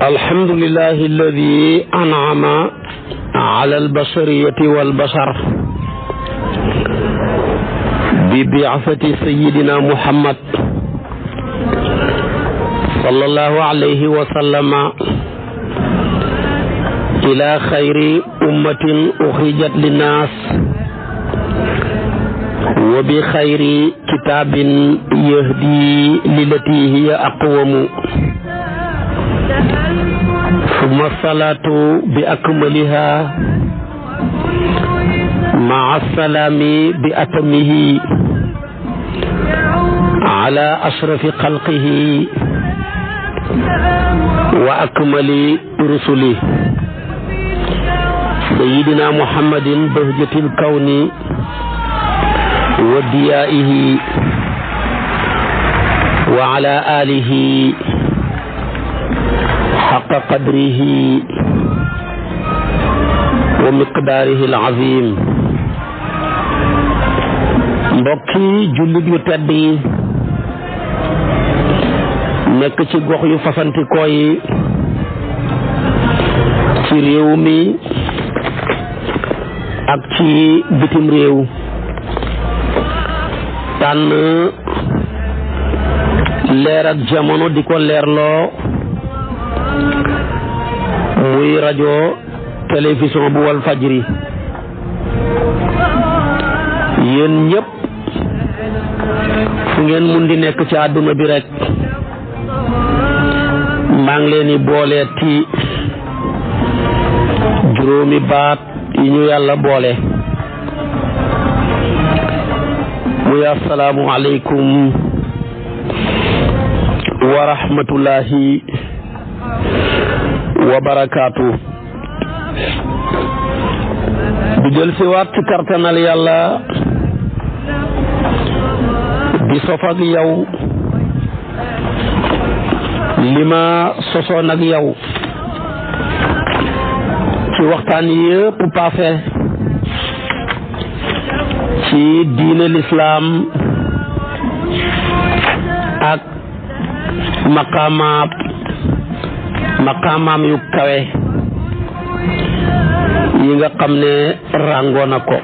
alhamdulillahi alladi an'ama ala albashariyati walbashar bi bi'athati sayyidina Muhammad sallallahu alayhi wa sallama ila khayri ummatin ukhrijat linnas wa bi khayri kitabin yahdi lillati hiya aqwamu summa salatu bi akmaliha ma'a salami bi atamihi ala ashrafi khalqihi wa akmali rusuli sayyidina Muhammadin bahjatil kawni wa diyaihi wa ala alihi haqqa qadrihi wa miqdaarihi al-azim. mbokki jullit yu tedd yi nekk ci gox yu fasantikoo yi ci réew mi ak ci bitim réew tànn leer ak jamono di ko leerloo muy rajo télévision bu wal fajri yéen ñëpp fu ngeen mun di nekk ci àdduna bi rek maa ngi leen di boole ci juróomi baat yi ñu yàlla boole muy assalaamu aleykum wa rahmatullahi wa barakaatu. di jël si waat ci kartanal yàlla di sof ak yow li ma sosoon ak yow ci waxtaan yëpp passé ci diine lislaam ak maqaamaam yu kawe yi nga xam ne ràngoo na ko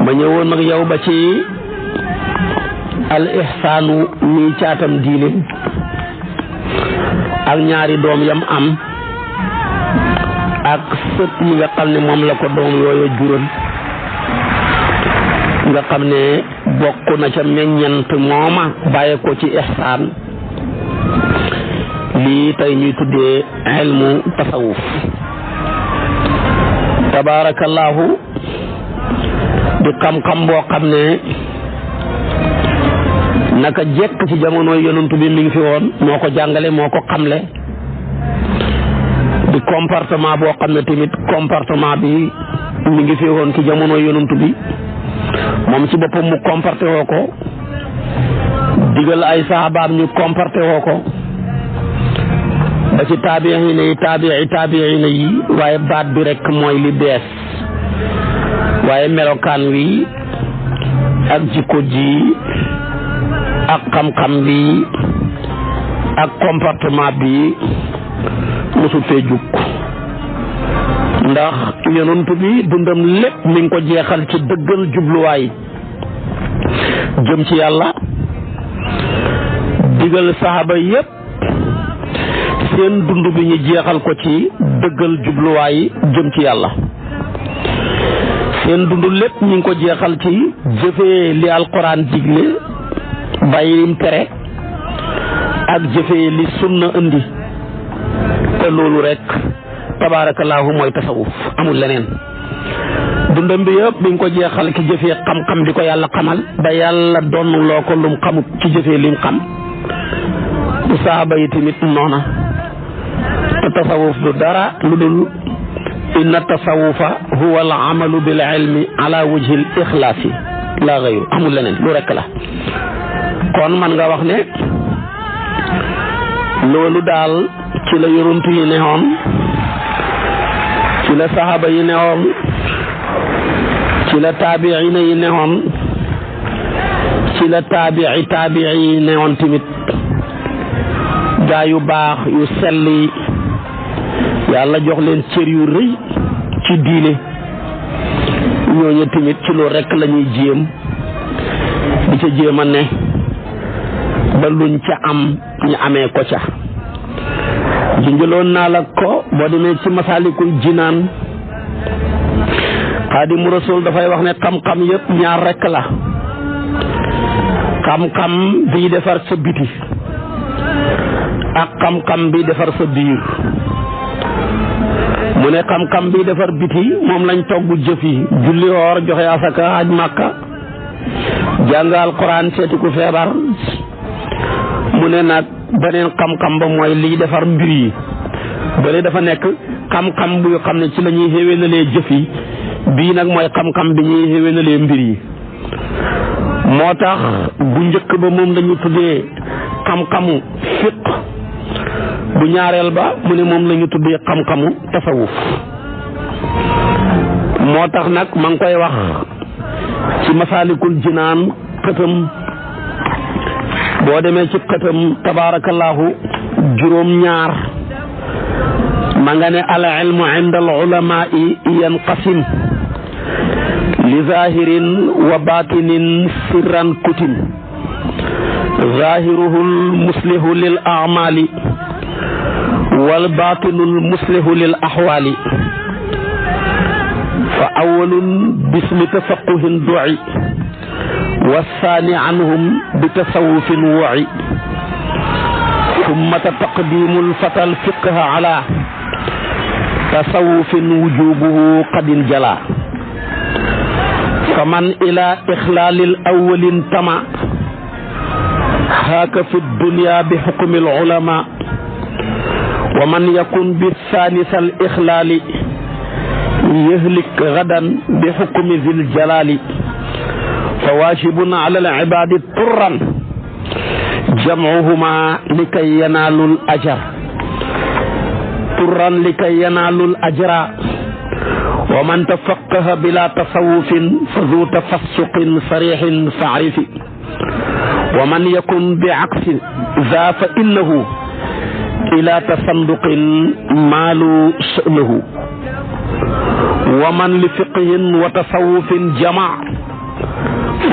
ma ñëwoon ak yow ba ci al ihsaanu mi caatam diine ak ñaari doom yam am ak sët yi nga xam ne moom la ko doom yooyu jural nga xam ne bokk na ca meññant mooma bàyyi ko ci ihsaan lii tey ñuy tuddee ilmu tasawuf tabaarakallaahu di xam-xam boo xam ne naka jekk ci jamono yonent bi mi ngi fi woon moo ko jàngale moo ko xamle di comportement boo xam ne tamit comportement bi mi ngi fi woon ci jamono yonent bi moom ci boppam mu comporté woo ko digal ay sahabaam ñu comporté woo ko ba ci taabiina yi waaye baat bi rek mooy li bees waaye melokaan wi ak jikko ji ak xam-xam bi ak comportement bi mosu fee jug ndax yonent bi dundam lépp mi ngi ko jeexal ci dëggal jubluwaay jëm ci yàlla digal saxaaba yépp seen dund bi ñu jeexal ko ci dëggal jubluwaay jëm ci yàlla seen dund lépp ñu ngi ko jeexal ci jëfee li alquran digle bàyyi lim tere ak jëfee li sunna indi te loolu rek tabaarakallaahu mooy tasawuf amul leneen dundam bi yëpp bi nga ko jeexal ki jëfee xam-xam bi ko yàlla xamal ba yàlla donn loo ko lum xamut ci jëfee lim xam saaba yi tamit noona te tasawuf du dara lu dul inna tasawufa huwa al amalu bil ilmi ala wajhi al ixlaasi la gayru amul leneen lu rekk la kon man nga wax ne loolu daal ci la yonent yi neexoon la saxaaba yi newoon ci la taabiina yi newoon ci la taabii yi newoon tamit gaa yu baax yu sell yi yàlla jox leen cër yu rëy ci diine ñooñu tamit ci loolu rekk la ñuy jéem di ca jéem a ne ba luñ ca am ñu amee ko ca junjaloon naa la ko boo demee ci Masaalikul Jinaan Xaadimu Rasuul dafay wax ne xam-xam yëpp ñaar rekk la xam-xam bi defar sa biti ak xam-xam bi defar sa biir mu ne xam-xam bi defar biti moom lañ togg jëf yi julli woor joxe asaka aj màkka jàng alxuraan seeti ku feebar mu ne nag beneen xam-xam ba mooy liy defar mbir yi bële dafa nekk xam-xam bu xam ne ci la ñuy xéwénalee jëf yi bii nag mooy xam-xam bi ñuy xéwénalee mbir yi moo tax bu njëkk ba moom lañu tuddee xam-xamu fiq bu ñaareel ba mu ne moom lañu tuddee xam-xamu tasawuf moo tax nag ma ngi koy wax ci Masaalikul Jinaan xëtam boo demee ci xëtam tabaarakallaahu juróom ñaar ma nga ne al ilmu inda al ulamaa'i yanqasim li zahirin wa batinin sirran kutim zahiruhu al muslihu lil a'mali wal batinu al muslihu lil ahwali fa awwalun bismi tafaqquhin du'i والثاني عنهم بتصوف وعي ثم تقديم الفتى الفقه على تصوف وجوبه قد انجلى فمن إلى إخلال الأول انتمى هاك في الدنيا بحكم العلماء ومن يكن بالثالث الإخلال يهلك غدا بحكم ذي الجلال فواجب على العباد طرا جمعهما لكي ينالوا الأجر طرا لكي ينالوا الأجر ومن تفقه بلا تصوف فذو تفسق صريح فاعرف ومن يكن بعكس ذا فإنه إلى تصندق مال شأنه ومن لفقه وتصوف جمع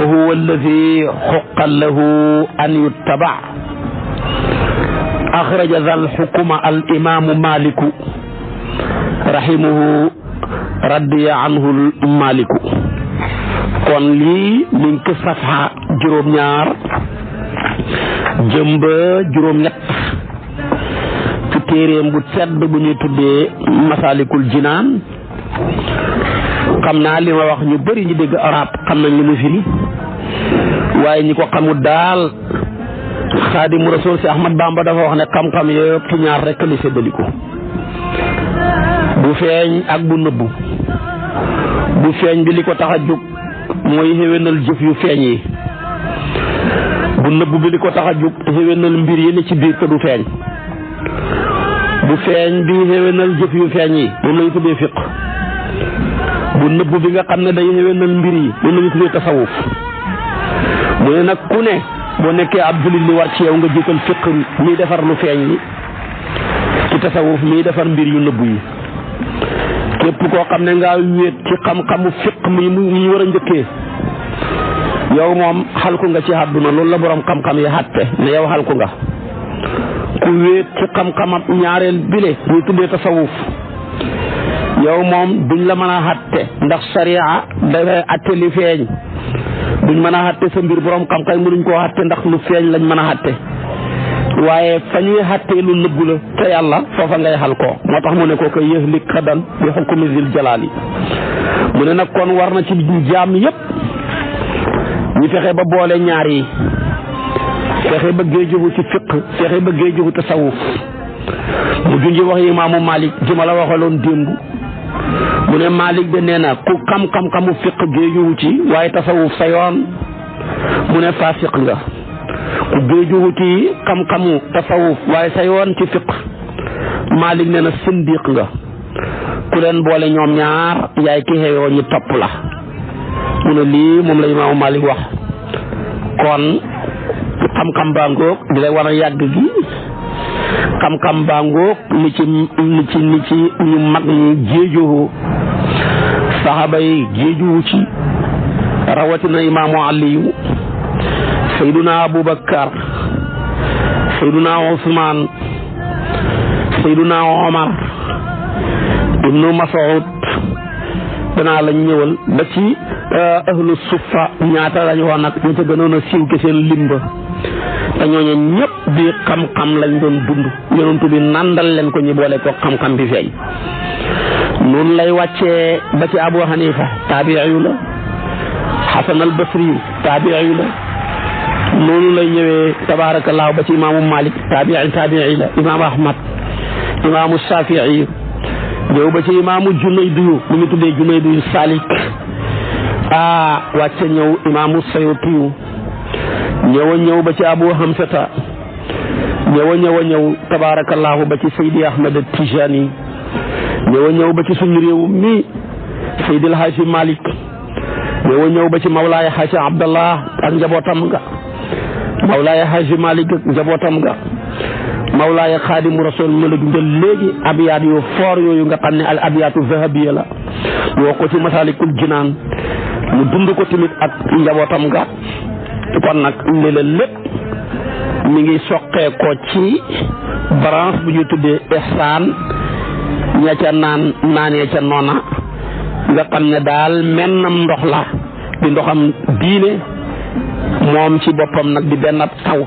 وهو الذي حق له أن يتبع أخرج ذا الحكم الإمام مالك رحمه رضي عنه المالك kon lii mi ngi ko safha juróom-ñaar jëmb juróom-ñett ci téeréem bu tedd bu ñuy tuddee Masaalikul Jinaan xam naa li ma wax ñu bari ñu dégg arab xam nañ li mu firi waaye ñi ko xamul daal Xaadimu Rasuul si Ahmad Bamba dafa wax ne xam-xam yëpp ci ñaar rekk li séddaliku bu feeñ ak bu nëbbu bu feeñ bi li ko tax a jóg mooy xéwénal jëf yu feeñ yi bu nëbbu bi li ko tax a jóg xéwénal mbir yi ne ci biir te du feeñ bu feeñ bi xéwénal jëf yu feeñ yi moom lañu tuddee fiq bu nëbbu bi nga xam ne day xéwénal mbir yi moom lañu tuddee tasawuf mu ne nag ku ne boo nekkee ab jullit li war ci yow nga jiital fiq miy defar lu feeñ li ci tasawuf miy defar mbir yu nëbbu yi képp koo xam ne ngaa wéet ci xam-xamu fiq mi ñu war a njëkkee yow moom xalku nga ci àdduna loolu la borom xam-xam yi xatte ne yow xalku nga ku wéet ci xam-xamam ñaareel bile muy tuddee tasawuf yow moom duñ la mën a xatte ndax sariya dafay atte li feeñ duñ mën a xatte sa mbir borom xam-xam mënuñ koo xatte ndax lu feeñ lañ mën a xatte waaye fa ñuy xattee lu nëbbu la te yàlla foofa ngay xal ko moo tax mu ne ko koy yëhlik xadan bi xukmi zil jalaali mu ne nag kon war na ci jaam yépp ñu fexe ba boole ñaar yi fexe ba géejugu ci fiq fexe ba géejugu tasawuf mu junji wax imaamu Malik ji ma la waxaloon démb mu ne Malik de nee na ku xam-xam-xamu fiq géejugu ci waaye tasawuf sa yoon mu ne faasiq nga ku géejugu ci xam-xamu tasawuf waaye sa yoon ci fiq Malik nee na sindiq nga ku leen boole ñoom ñaar yaay ki xeeyoo ñi topp la mu ne lii moom la Imaamu Malik wax kon xam-xam baa ngoog di lay war a yàgg gi xam-xam baa ngoog ni ci ñu mag ñi géejoo saxaaba yi géejuwu ci rawatina Imaamu Aliyu Sayduna Abubakar Sayduna Usmaan Sayduna Omar ibnu Mas'ud danaa lañ ñëwal ba ci ahlu suffa ñaata lañ wax nag ñu ca gënoon a siiw ke seen limba te ñooñu ñëpp bi xam-xam lañ doon dund yonent bi nandal leen ko ñu boole ko xam-xam bi feeñ noonu lay wàccee ba ci Abu Hanifa taabi'iyu la Hasan al Basri taabi'iyu la noonu lay ñëwee tabaarakallaahu ba ci imaamu Malik taabi'i la imaamu Ahmad imaamu Shaafi'i ñëw ba ci imaamu Junaydu mu ngi tuddee Junaydu Salik wàcce ñëw imaamu Sayuti ñëw ba ci Abu Hamsata ñëw tabaarakallaahu ba ci Seydi Ahmad Tijani ñëw ba ci suñu réew mi Seydi El Hadji Malik ñëw ba ci Mawlaaya Hadji Abdallah ak njabootam ga Mawlaaya Hadji Malik ak njabootam ga Mawlaaya Xaadimu Rasul ma la dundal léegi abiyaat yu foor yooyu nga xam ne al abiyaatu zahabiya la woo ko ci Masaalikul Jinaan mu dund ko tamit ak njabootam ga kon nag lépp mi ngi soqee ko ci branche bu ñu tuddee ihsaan ña ca naanee ca noona nga xam ne daal mennam ndox la di ndoxam diine moom ci boppam nag di benn taw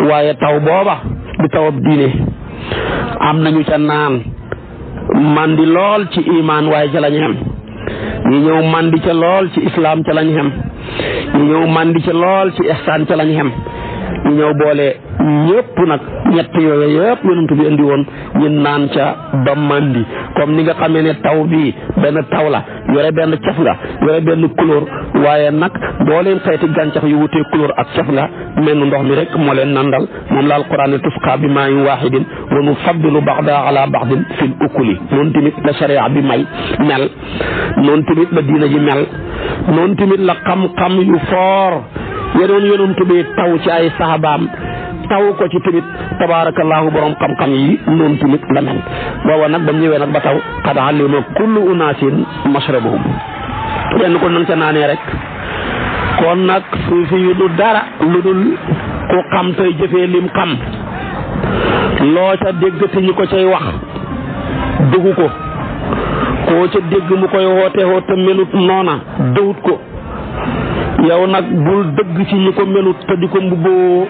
waaye taw booba di tawab diine am nañu ca naan mandi lool ci imaan waaye ca lañ xem ñu ñëw mandi ca lool ci islam ca lañ xem ñu ñëw mandi ca lool ci ihsaan ca lañ xem ñu ñëw boole ñëpp nag ñett yooyu yëpp yonent bi indi woon ñu naan ca ba mandi comme ni nga xamee ne taw bi benn taw la yore benn caf nga yore benn couleur waaye nag boo leen xeeti gàncax yu wutee couleur ak caf nga mel ndox mi rek moo leen nandal moom la alquran ne tusqa bi maa'in waahidin wa nufaddilu ba'daha ala ba'din fil ukuli noonu tamit la sharia bi mel noonu tamit la diina ji mel noonu tamit la xam-xam yu foor yenoon yonent bi taw ci ay sahabaam taw ko ci tamit tabaarakallaahu borom xam-xam yi noonu tamit la mel booba nag ba mu ñëwee nag ba taw qad alima kullu unaasin mashrabahum kenn ko nan ca naanee rek kon nag suufi yu du dara lu dul ku xam tey jëfee lim xam loo ca dégg te ñu ko cay wax dugg ko koo ca dégg mu koy woote melut noona dëwut ko yow nag bul dëgg ci ñi ko melut te di ko mbubboo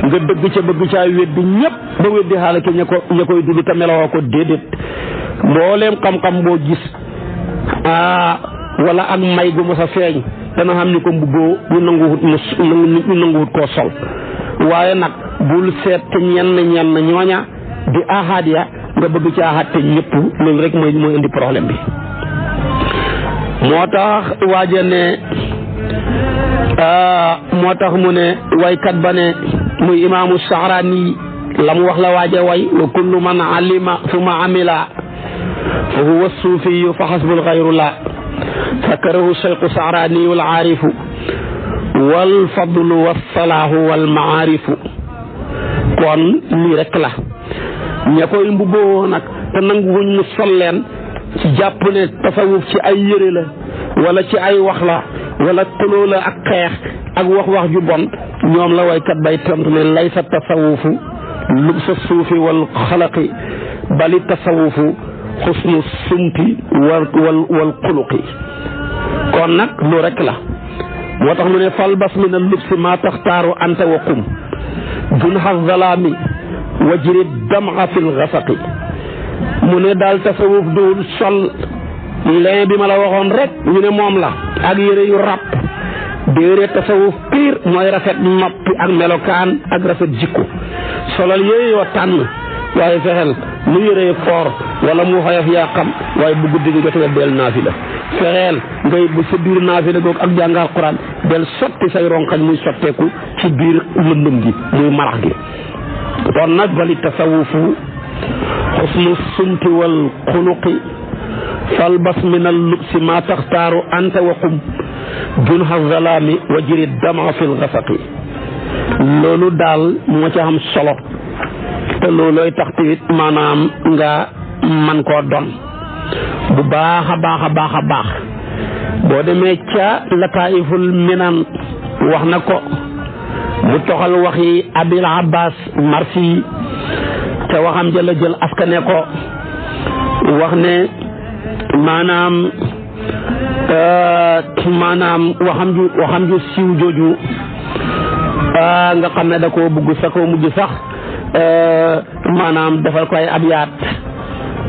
nga dëgg ca bëgg caa weddi ñëpp ba weddi xaale ke ña koy dund te meloo ko déedéet mbooleem xam-xam boo gis wala ak may gu mos a feeñ dana xam ni ko mbubboo ñu nanguwut koo sol waaye nag bul seet te ñenn ñooña di ahad ya nga bëgg ci ahad te ñëpp loolu rek mooy indi problème bi moo tax waaja ne moo tax mu ne waykat ba ne muy imaamu Sha'rani la mu wax la waaja way wa kullu man alima summa amila fa huwa suufiyu fa xasbul xayru la sakarahu cheikhu Sha'rani wal aarifu wal fadlu was salaahu wal maarifu kon lii rek la ña koy mbubboo nag te nanguwuñ mu sol leen ci jàpp ne tasawuf ci ay yëre la wala ci ay wax la wala kuloo la ak xeex ak wax ju bon ñoom la waykat bay tontu ne laysa tasawufu lubsa suufi wal xalaqi bali tasawufu xusnu sumti wal xuluqi kon nag lu rek la moo tax mu ne fal bas min al lubsi ma taxtaaru anta wa qum junha zalaami wajri dam'a fil ghasaqi mu ne daal tasawuf duul sol leen bi ma la waxoon rek ñu ne moom la ak yére yu ràpp déedéet tasawuf piir mooy rafet noppi ak melokaan ak rafet jikko solal yére yoo tànn waaye fexeel lu yére foor wala mu xoyof yaa xam waaye bu guddi gi jotee del naafila fexeel ngay bu sa biir naafila googu ak jàngal Alxuraan del sotti say ronkañ muy sotteeku ci biir lëndëm gi muy marax gi kon nag bali tasawufu xusnu sumti wal xuluqi falbas min al lubsi ma taxtaaru anta waqum junha zalaami wa jiri dama fil xasaqi. loolu daal moo ci am solo te loolooy tax tamit maanaam nga man koo doon bu baax a baax a baax a baax. boo demee ca lataiful minan wax na ko mu toxal waxi abil abbas marsi te waxam jëla jël askane ko wax ne maanaam waxam ju siiw jooju nga xam ne da koo bugg sa koo mujj sax maanaam defal ko ay abyaat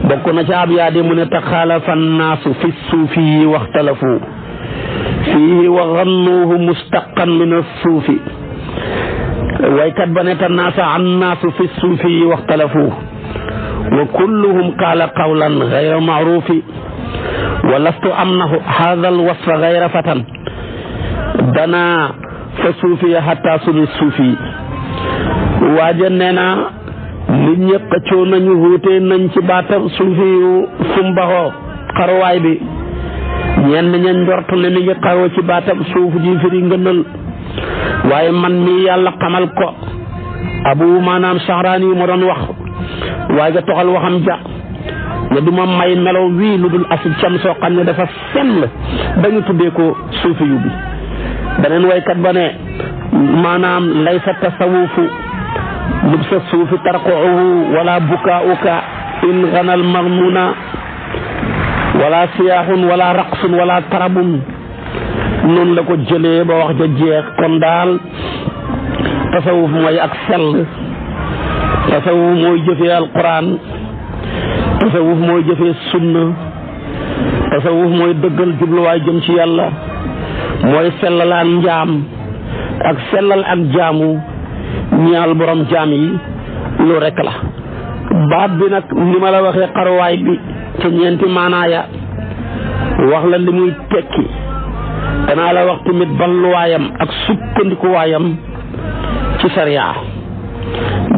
bokk na ca abyaat yi mu ne taxaalafa annaasu fi suufi waxtalafu fiihi wa gannuuhu mustaqan min assuufi. waykat ba ne tanaasa annaasu fi suufi waxtalafu wa kulluhum qaala qawlan gayra maarufi wa lastu amnahu haada alwasfa gayra fatan dana fa suufiya hatta sumi suufi. waaja nee na nit ñi xëccoo nañu wuute nañ ci baatam suufi yu sumbaxoo xaruwaay bi ñenn ña njort ne mi ngi xaroo ci baatam suuf ji firi ngënal waaye man mi yàlla xamal ko abu maanaam Sahraani yu ma doon wax waaye nga toxal waxam ja ne du ma may melaw wii lu dul asid cam soo xam ne dafa sell dañu tuddee ko suufi yu bi. beneen waykat ba ne maanaam laysa tasawufu lubsa suufi tarquuhu wala bukaauka in ganal magmuna wala siyaaxun wala raqsun wala tarabun. noonu la ko jëlee ba wax ja jeex. kon daal tasawuf mooy ak sell, tasawuf mooy jëfee alquran, tasawuf mooy jëfee sunna, tasawuf mooy dëggal jubluwaay jëm ci yàlla, mooy sellalaan njaam ak sellal ak jaamu ñaal borom jaam yi. lu rekk la baat bi nag ni ma la waxee xaruwaay bi ca ñeenti maanaaya wax la li muy tekki. danaa la wax tamit balluwaayam ak sukkandikuwaayam ci sariya,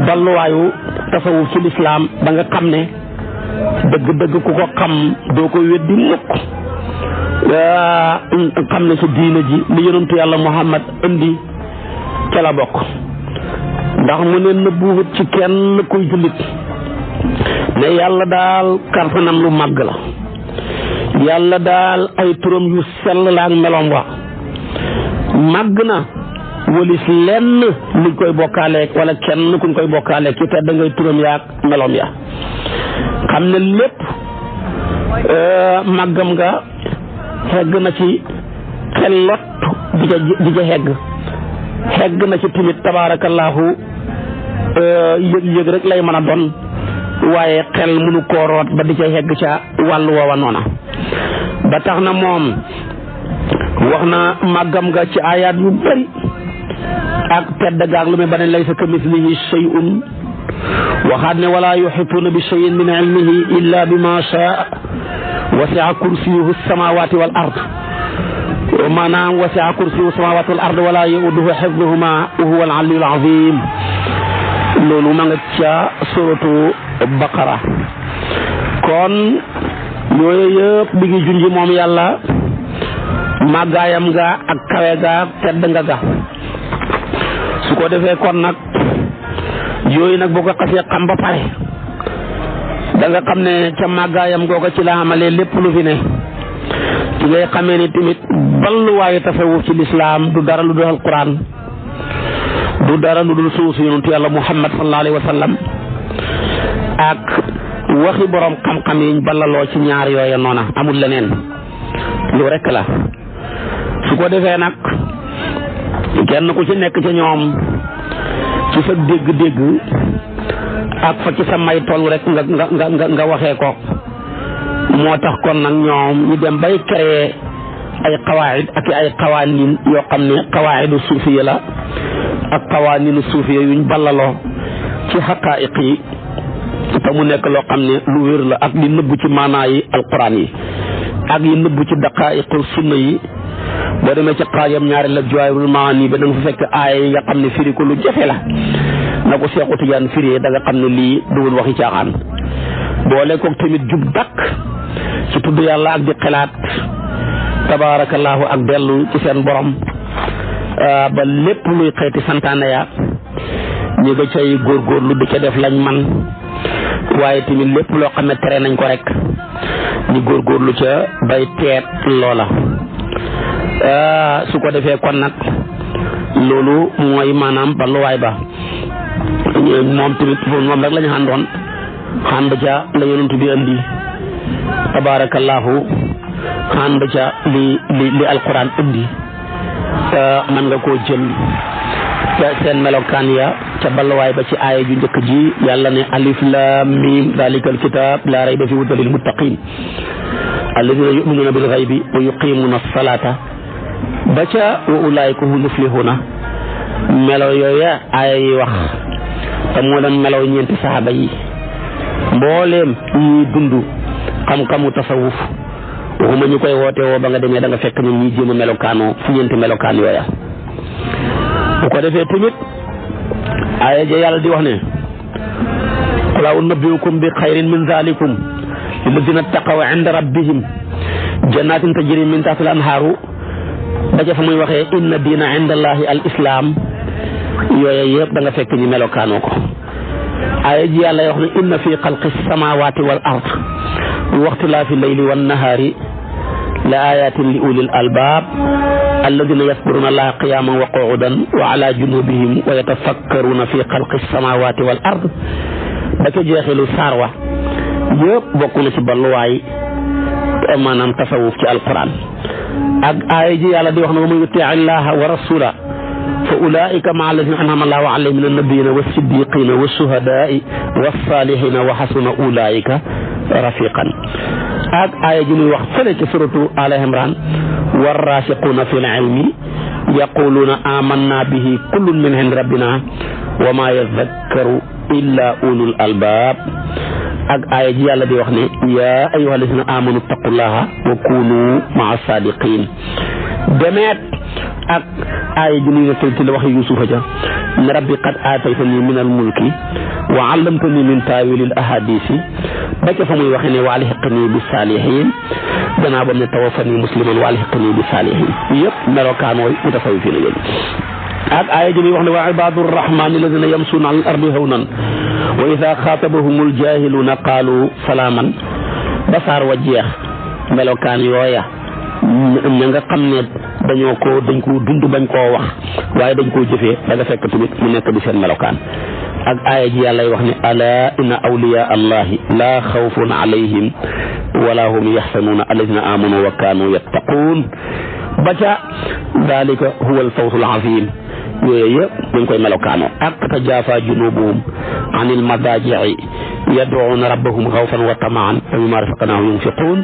balluwaayu tasawuf ci lislaam ba nga xam ne dëgg-dëgg ku ko xam doo ko weddi mukk. xam ne ci diina ji li yonentu yàlla Muhammad indi ca la bokk, ndax mu ne nëbbuwut ci kenn kuy jullit ne yàlla daal kartanam lu màgg la, yàlla daal ay turam yu sell la ak meloom wa màgg na walis lenn luñ koy bokkaaleek wala kenn kuñ koy bokkaaleek ci tedd ngay turam yaak meloom ya. xam ne lépp màggam nga xegg na ci xel lot di ca xegg na ci timit tabaarakallaahu yëg-yëg rek lay mën a doon waaye xel mënu koo root ba di ca xegg ca wàllu woowa noona. ba tax na moom wax na màggam nga ci ayaat yu bari ak tedd gaag lu muy ba ne laysa ka mislihi shay'un, waxaat ne wala yuhituuna bi shay'in min ilmihi illa bima shaa wasi'a kursiyuhu samawati wal ard, maanaam wasi'a kursiyuhu samawati wal ard wala yauduhu hifduhuma wa huwa al aliyyul azim. loolu ma nga ca suratu baqara. kon yooyu yëpp bi ngi junji moom yàlla màggaayam nga ak kawe ga tedd nga ga. su ko defee kon nag yooyu nag boo ko xasee xam ba pare da nga xam ne ca màggaayam googa ci la xamalee lépp lu fi ne. ci ngay xamee ni tamit balluwaayu tasawuf ci lislaam du dara lu dul alquran, du dara lu dul suusu yonentu yàlla Muhammad sallallahu alayhi wa sallam ak waxi borom xam-xam yiñ ballaloo ci ñaar yooya noona, amul leneen. lu rekk la. su ko defee nag kenn ku ci nekk ca ñoom ci sa dégg-dégg ak fa ci sa may toll rek nga waxee ko. moo tax kon nag ñoom ñu dem bay créer ay qawaid ak ay qawanin yoo xam ne qawaidu suufiya la ak qawaninu suufiya yuñ ballaloo ci xaqaa'iq yi te mu nekk loo xam ne lu wér la ak li nëbbu ci maanaa yi alquran yi ak yi nëbbu ci daqaa'iqu sunna yi. boo demee ci xaajam ñaari la Jawaahirul Maani ba da nga fa fekk aaya yi nga xam ne firi ko lu jafe la na ko Seexu Tijaan firi da nga xam ne lii duwul waxi caaxaan. boole ko tamit jub dakk ci tudd yàlla ak di xalaat tabaarakallaahu ak dellu ci seen borom ba lépp luy xeeti santaane ya ñu nga cay góorgóorlu di ca def lañ man waaye tamit lépp loo xam ne tere nañ ko rek ñu góorgóorlu ca bay teet loola su ko defee kon nag loolu mooy maanaam balluwaay ba moom tamit moom rek la ñu àndoon ànd ca la yonent bi andi tabaarakallaahu ànd ca li alquran indi man nga koo jël ca seen melokaan ya ca balluwaay ba ci aaya ju njëkk ji yàlla ne alif lam mim dalikal kitab la rayba fi hudan lil muttaqin alladina yuminuna bil ghaybi wa yuqimuna as-salata ba ca wa ulaika hum muflihuna melo yooya aaya yi wax te moo doon melaw ñeenti saxaaba yi mbooleem ñuy dund xam-xamu tasawuf waxuma ñu koy woote woo ba nga demee da nga fekk ñun ñuy jéem a melokaanoo fu ñeenti melokaan yooya bu ko defee tamit aaya ja yàlla di wax ne qul unabbi'ukum bi xayrin min zalikum lilladina taqaw inda rabbihim jannatin tajri min tahtiha al-anhaaru ba ca fa muy waxee inna diina inda allahi al islam yooya yëpp da nga fekk ñu melokaanoo ko aaya ji yàlla wax ne inna fi xalqi samawati wal ard wa ixtilaafi layli wan nahaari la ayatin li ulil albab alladina yaskuruna allaha qiyaman wa qu'udan wa ala junubihim wa yatafakkaruna fi xalqi samawati wal ard ba ca jeexilu saar wa yëpp bokk na ci balluwaay maanaam tasawuf ci alquran ak aaya ji yàlla di wax ne wa man yuti illaha wa rasula fa ulaika maa alladina an'ama allahu alayhim min annabiyina wassiddiqina wassuhadaai wassalihina wa hasuna ulaika rafiqan ak aaya ji muy wax fële ci suratu Al Imran warrasiquna fil ilmi yaquluna amanna bihi kullun min indi rabbina wa ma yadhakkaru illa ulul albab ak aaya ji yàlla di wax ne yaa ayyuha alladina amanu taqullaha wa kunu maa sadiqin demeet ak aaya ji nuy nettali ci la waxe yusufa ja ne rabbi qad aataytani min al mulki wa allamtani min taawilil ahadisi ba ca fa muy waxe ne wa alhiqni bi salihin danaa bam ne tawaffani musliman wa alhiqni bi salihin yëpp melokaanooy mutasawwifina yéen ak aaya ji nuy wax ne wa ibadur rahmani alladina yamsuna al ardi hawnan wa ida xaatabahumul jaahiluuna qaalu salaaman ba saar wa jeex melokaan yooya ña nga xam ne dañ koo dund bañ koo wax waaye dañ koo jëfee da nga fekk tamit mu nekk di seen melokaan ak aaya ji yàlla wax ne ala inna awliya allahi laa xawfun alayhim wala hum yaxsanuuna alladina amanu wa kaanu yattaquun ba ca dalika huwa alfawzul azim yooyu yëpp dañ koy melokaanoo ak tajaafaa junubuhum anil madaaji'i yad'uuna rabbahum xawfan wa tamaan wa mimmaa razaqnaahum yunfiquun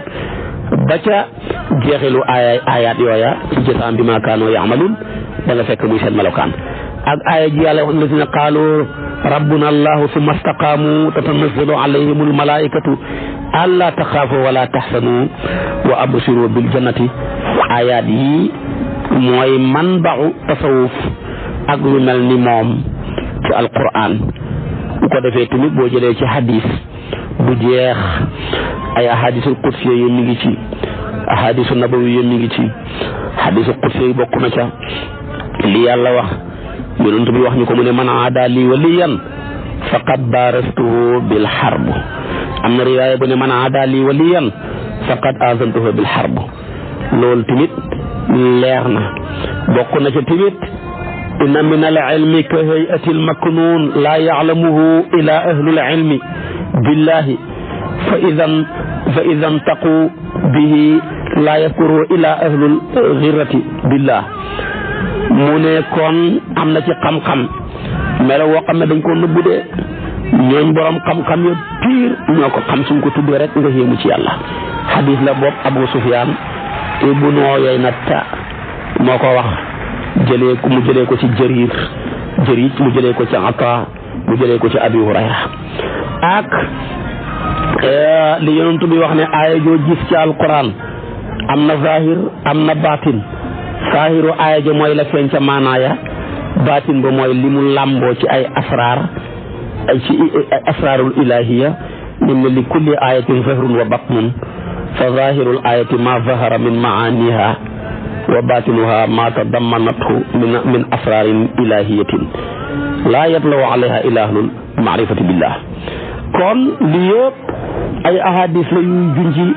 ba ca jeexilu ayaat yooya ci jazaa'an bimaa kaanuu ya'maluun da nga fekk muy seen melokaan ak aaya ji yàlla wax allazina qaalu rabbuna allahu summa istaqaamu tatanazzalu alayhimul malaa'ikatu allaa taxaafu wa laa taxzanu wa abshiru bil jannati ayaat yi mooy manba'u tasawuf ak lu mel ni moom ci alquran bu ko defee tamit boo jëlee ci hadis bu jeex ay ahadisul qudsi yi mi ngi ci ahadisu nabawi yi mi ngi ci hadisul qudsi yi bokk na ca li yàlla wax yonent bi wax ñu ko mu ne man aada li waliyan faqad barastuhu bil harb am na riwaaya bu ne man aada li waliyan faqad azantuhu bil harb loolu tamit leer na bokk na ca tamit inna min al ilmi ka hay'ati al maknun la ya'lamuhu ila ahli al ilmi billahi fa idan taqu bihi la yakuru ila ahli al ghirrati billah mu ne kon am na ci xam-xam melo woo xam ne dañ ko nëbbu de ñooñ borom xam-xam ya piir ñoo ko xam suñ ko tuddee rek nga yéemu ci yàlla xadis la bopp Abu Sufyaan ibnu Uyayna moo ko wax mu jëlee ko ci Jarir mu jëlee ko ci Ata mu jëlee ko ci Abi Hurayra ak li yonent bi wax ne aaya joo gis ci alquran am na zahir am na batin zaahiru aaya ja mooy la feeñ ca maanaaya baatin ba mooy li mu làmboo ci ay asraar ci asraarul ilahiya inna li kulli ayatin fahrun wa batnun fa zahirul ayati ma zahara min maaniha wa batinuha ma tadammanathu min asrarin ilahiyatin la yatlaw alayha illa ahlul maarifati billah. kon li yëpp ay ahadis la yuy junji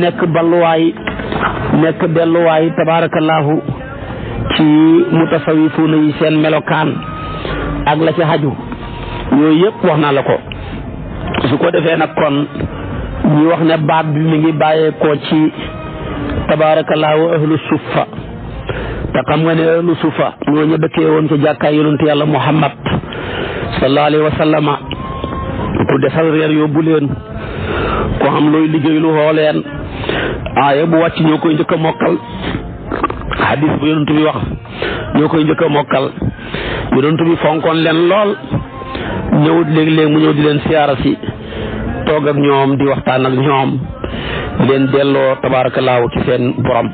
nekk balluwaay nekk delluwaay tabarakallahu ci mutasawifuuna yi seen melokaan ak la ci xaju yooyu yëpp wax naa la ko. su ko defee nag kon ñi wax ne baat bi mi ngi bàyyeekoo ci tabaarakallaahu ahlu suffa te xam nga ne ahlu suffa ñoo ñu dëkkee woon ci jàkkaay yonent yàlla Muhammad sallallahu alayhi wa sallama ku desal reer yóbbu leen ko xam looy liggéey lu xoo leen aaya bu wàcc ñoo koy njëkk a mokkal hadis bu yonent bi wax ñoo koy njëkk a mokkal yonent bi fonkoon leen lool ñëwut léeg-léeg mu ñëw di leen siyaara si toog ak ñoom di waxtaan ak ñoom di leen delloo tabaarakallaahu ci seen borom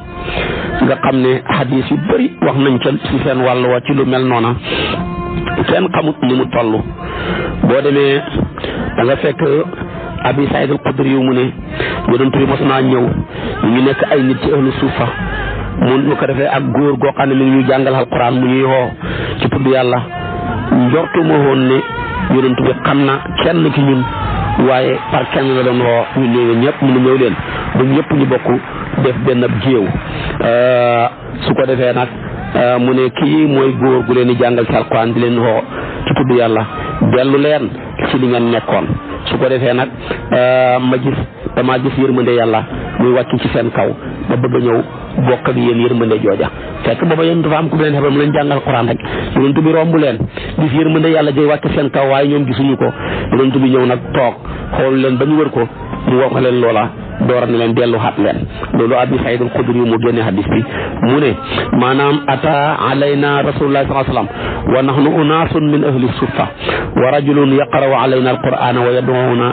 nga xam ne hadis yu bëri wax nañ ca ci seen wàll wa ci lu mel noona kenn xamut ni mu toll. boo demee da nga fekk Abi Saïd al-Xudri yu mu ne yonent bi mos naa ñëw ñu nekk ay nit ci ahlu suufa mu ko defee ak góor goo xam ne mi ngi ñuy jàngal alquran mu ñuy woo ci tudd yàlla njortu ma woon ne yonent bi xam na kenn ki ñun waaye par kenn la doon woo ñu ñëw ñëpp mu ñëw leen ba ñëpp ñu bokk def benn géew su ko defee nag mu ne kii mooy góor gu leen di jàngal ci alquran di leen woo ci tudd yàlla dellu leen ci li ngeen nekkoon. su ko defee nag damaa gis yërmande yàlla muy wàcc ci seen kaw ma bëgg a ñëw bokk ak yéen yërmande jooja fekk booba yéen dafa am ku leen xebal mu leen jàngal Quran rek yonent bi romb leen gis yërmande yàlla jay wàcc seen kaw waaye ñoom gisuñu ko yonent bi ñëw nag toog xool leen ba ñu wër ko mu wax leen loola doora ne leen dellu xaat leen loolu Abi Saïd al-Xudri mu génne hadis bi mu ne maanaam ata alayna rasulullah sallallahu alayhi wa sallam wa nahnu unaasun min ahli suffa wa rajulun yaqra'u alayna al-qur'ana wa yad'una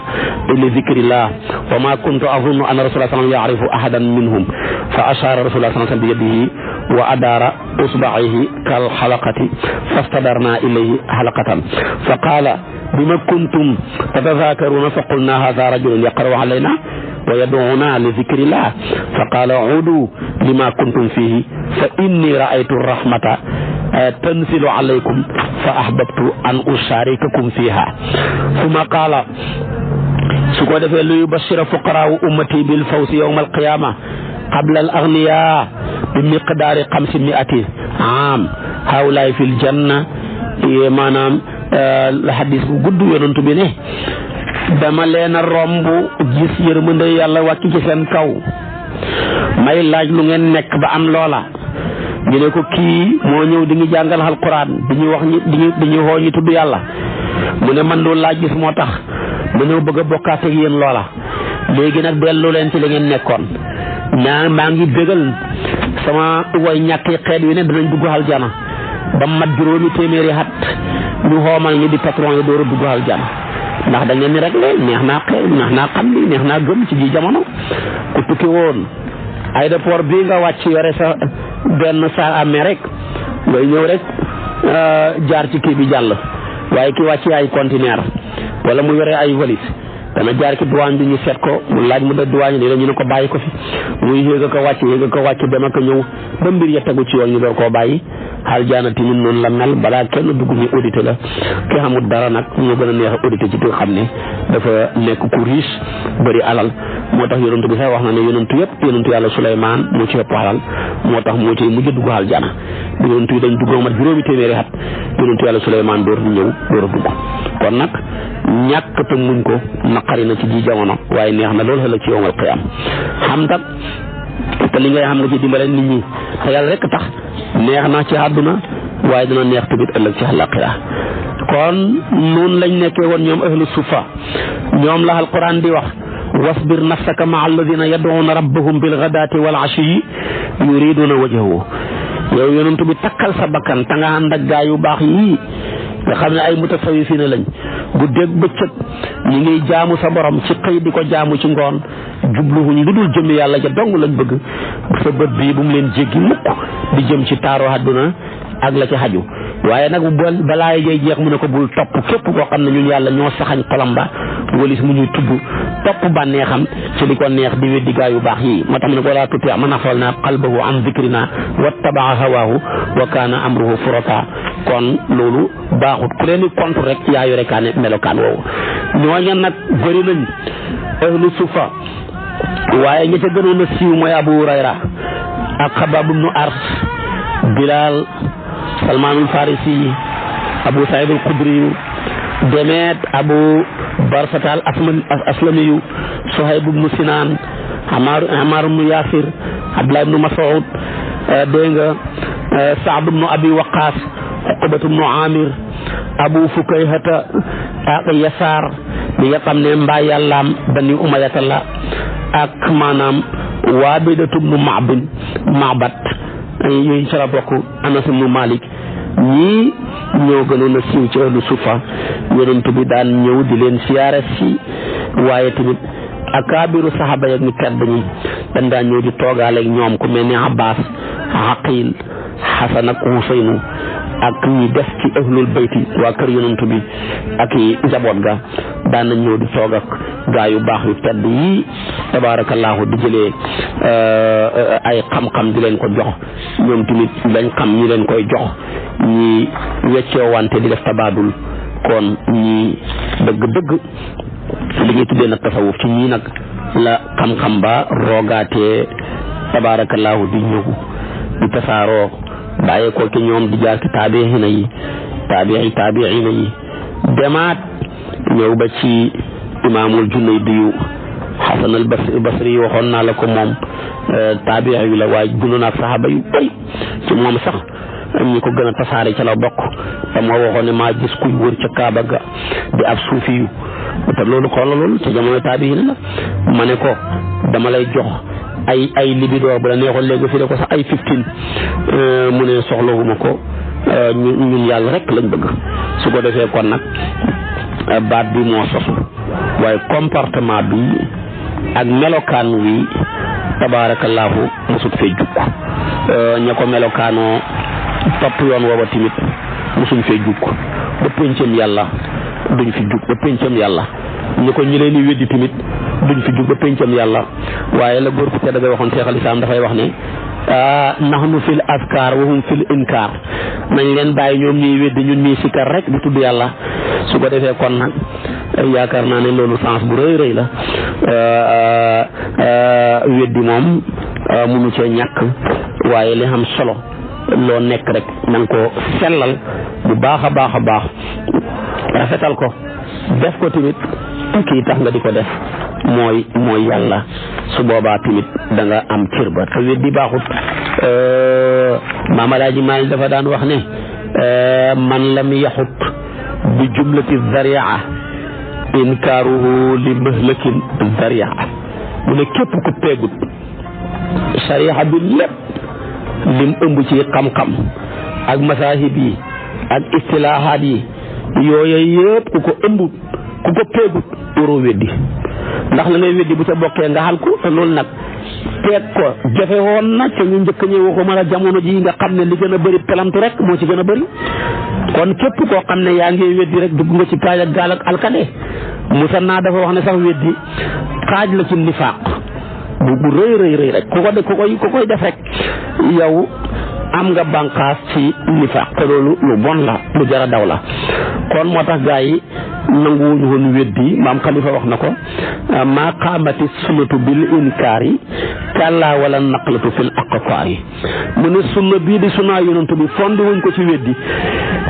ila dhikrillah wa ma kuntu azunnu anna rasulullah sallallahu alayhi wa sallam ya'rifu ahadan minhum fa ashara rasulullah sallallahu alayhi wa sallam bi yadihi wa adara usba'ihi kal halaqati fastadarna ilayhi halaqatan fa qala bima kuntum tatadhakaruna fa qulna hadha rajulun yaqra'u alayna wa yad'una li dhikrillah fa qala udu lima kuntum fihi fa inni ra'aytu rahmata tanzilu alaykum fa ahbabtu an usharikakum fiha thumma qala su ko defee lu yubashira fuqara ummati bil fawzi yawm al qiyamah qabla al aghniya bi miqdari 500 am hawlay fil janna maanaam hadis bu gudd yonent bi ne dama leen a romb gis yërmande yàlla wàcc ci seen kaw may laaj lu ngeen nekk ba am loola ñu ne ko kii moo ñëw di ñu jàngal alquran di ñu wax di ñu xoo ñu tudd yàlla mu ne man loolu laa gis moo tax ma ñëw bëgg a bokkaat ak yéen loola léegi nag dellu leen ci li ngeen nekkoon maa ngi bégal sama way ñàkki xeet wi ne danañ dugg aljana ba mat juróomi téeméeri at ñu xoomal ñu di patron yi door a dugg aljana ndax da ngeen ni rek neex naa xeex neex naa xam li neex naa gëm ci ji jamono ku tukki woon aéroport bii nga wàcc yore sa benn sa amee rek ngay ñëw rek jaar ci kii bi jàll waaye ki wàcc ay conteneur wala mu yore ay valise dana jaar ci douane bi ñu seet ko mu laaj mu de douane ni la ñu ne ko bàyyi ko fi muy yéeg a ko wàcc dem ak ñëw ba mbir ya tegu ci yoon ñu door koo bàyyi xaal jaana tamit noonu la mel balaa kenn dugg ñu audité la ki xamul dara nag moo gën a neex a audité ci ki nga xam ne dafa nekk ku riche bëri alal moo tax yonentu bi sax wax na ne yonentu yëpp yonentu yàlla Suleymaan moo ci ëpp alal moo tax moo ci mujj dugg xaal jaana bu yonentu yi dañ dugg mat juróomi téeméeri at yonentu yàlla Suleymaan door a dugg kon nag ñàkk te muñ ko naqari na ci ji jamono waaye neex na loolu xëy ci yawmal qiyaam xam tak te li ngay xam nga ci dimbale nit ñi te yàlla rek tax neex na ci àdduna waaye dina neex tamit ëllëg ci àllaaxira kon noonu lañ nekkee woon ñoom ahlu sufa ñoom la alquran di wax wasbir nafsaka maa alladina yad'una rabbahum bil ghadaati wal ashiyyi yuriduna wajhahu yow yonentu bi takkal sa bakkan ta nga ànd ak gaa yu baax yii nga xam ne ay mutasawwifina lañ guddeeg bëccëg ñi ngi jaamu sa borom ci xëy di ko jaamu ci ngoon jubluwuñ lu dul jëm yàlla ja dong lañ bëgg sa bët bii bu mu leen jéggi mukk di jëm ci taaru àdduna ak la ci xaju waaye nag balaa jay jeex mu ne ko bul topp képp koo xam ne ñun yàlla ñoo saxañ xolam ba walis mu ñuy tudd topp bànneexam ci li ko neex di weddi gaa yu baax yi moo tax mu ne ko laa tuti man axfalnaa qalbahu an zikrina wattabaa hawaahu wa kaana amruhu furata kon loolu baaxut ku leen di contre rek yaa yore kaane melokaan woowu ñooña nag bëri nañ ahlu sufa waaye ña ca gënoon a siiw mooy Abu Hurayra ak Xabaab ibnu Ars Bilal Salmaanul Farisi Abu Saïd al Xudri Demet Abu Barsata al Aslamiyu Suhayb ibnu Sinaan Amar ibnu Yaasir Abdullah ibnu Mas'ud dégg nga Saad ibnu Abi Waqaas Uqbatu ibnu Amir Abu Fukayhata ak Yasaar mi nga xam ne mbaa yàllaam Bani Umayyata la ak maanaam Waabidatu ibnu Ma'bad yooyu ci la bokk Anas ibnu Malik ñii ñoo gënoon a siiw ci ahlu sufa yonent bi daan ñëw di leen siyaare si waaye tamit akaabiru saxaaba yak ñu tedd ñi dañ daan ñëw di toogaaleeg ñoom ku mel ni Abbas Aqil Hasan ak Husaynu ak ñi def ci ahlul bayti waa kër yonent bi ak yi njaboot ga daan nañ ñëw di toog ak gaa yu baax yu tedd yi tabaarakallaahu di jëlee ay xam-xam di leen ko jox ñoom tamit lañ xam ñi leen koy jox ñi weccoo wante di def tabaadul kon ñi dëgg-dëgg li ñuy tuddee nag tasawuf ci ñii nag la xam-xam ba roogaatee tabaarakallaahu di ñëw di tasaaroo bàyyee ko ci ñoom di jaar ci taabiina yi demaat ñëw ba ci imaamul Junaydiyu Hasan al Basri waxoon naa la ko moom taabii yu la waaye dund na ak saxaaba yu bëri ci moom sax ñi ko gën a tasaare ca la bokk te moo waxoon ne maa gis kuy wër ca Kaaba ga di ab suufi yu te loolu xoolal loolu ca jamono taabii la ma ne ko dama lay jox ay libidoor bu la neexoon léegi fi de ko sax ay 15 mu ne soxlawuma ko ñun yàlla rek lañ bëgg su ko defee kon nag baat bi moo sosu waaye comportement bi ak melokaan wi tabaarakallaahu mosut fee jukk ña ko melokaanoo topp yoon wooba tamit mosuñ fee jukk ba péncam yàlla duñ fi jukk ba péncam yàlla ñi leen di weddi tamit duñ fi jug ba péncam yàlla waaye la góor ku tedd ga waxoon Seex al Islaam dafay wax ne nahnu fil askar wa hum fil inkar nañ leen bàyyi ñoom ñuy weddi ñun ñuy sikkar rek di tudd yàlla su ko defee kon nag yaakaar naa ne loolu sens bu rëy rëy la weddi moom munu cee ñàkk waaye li xam solo loo nekk rek na nga ko sellal bu baax a baax a baax rafetal ko def ko tamit kii tax nga di ko def mooy yàlla su boobaa tamit da nga am cër ba te weddi baaxut Maam Alaaji Maalik dafa daan wax ne man lam yaxut bi jumlati zaria inkaaruhu li mahlakin zaria mu ne képp ku peegut sariya bi lépp lim ëmb ci xam-xam ak masaahib yi ak istilaahaat yi yooyu yëpp ku ko ëmbut ku ko peegut waroo weddi ndax la ngay weddi bu ca bokkee nga xal ko te loolu nag teeg ko jafe woon na ca ñu njëkk ñëw waxuma la jamono ji nga xam ne li gën a bëri pelamtu rek moo ci gën a bëri kon képp koo xam ne yaa ngi weddi rek dugg nga ci kaaj ak gaal ak alkade Musa naa dafa wax ne sax weddi xaaj la ci nifaaq bu rëy rek ku koy def rek yow am nga bànqaas ci nifaaq te loolu lu bon la lu jara daw la kon moo tax gaa yi nanguwuñu woon weddi maam Xalifa wax na ko maa qaamati sunnatu bil inkaari kàllaa wala naqlatu fil aqfaari mu ne sunna bii di sunna yonantu bi fondi wuñ ko ci weddi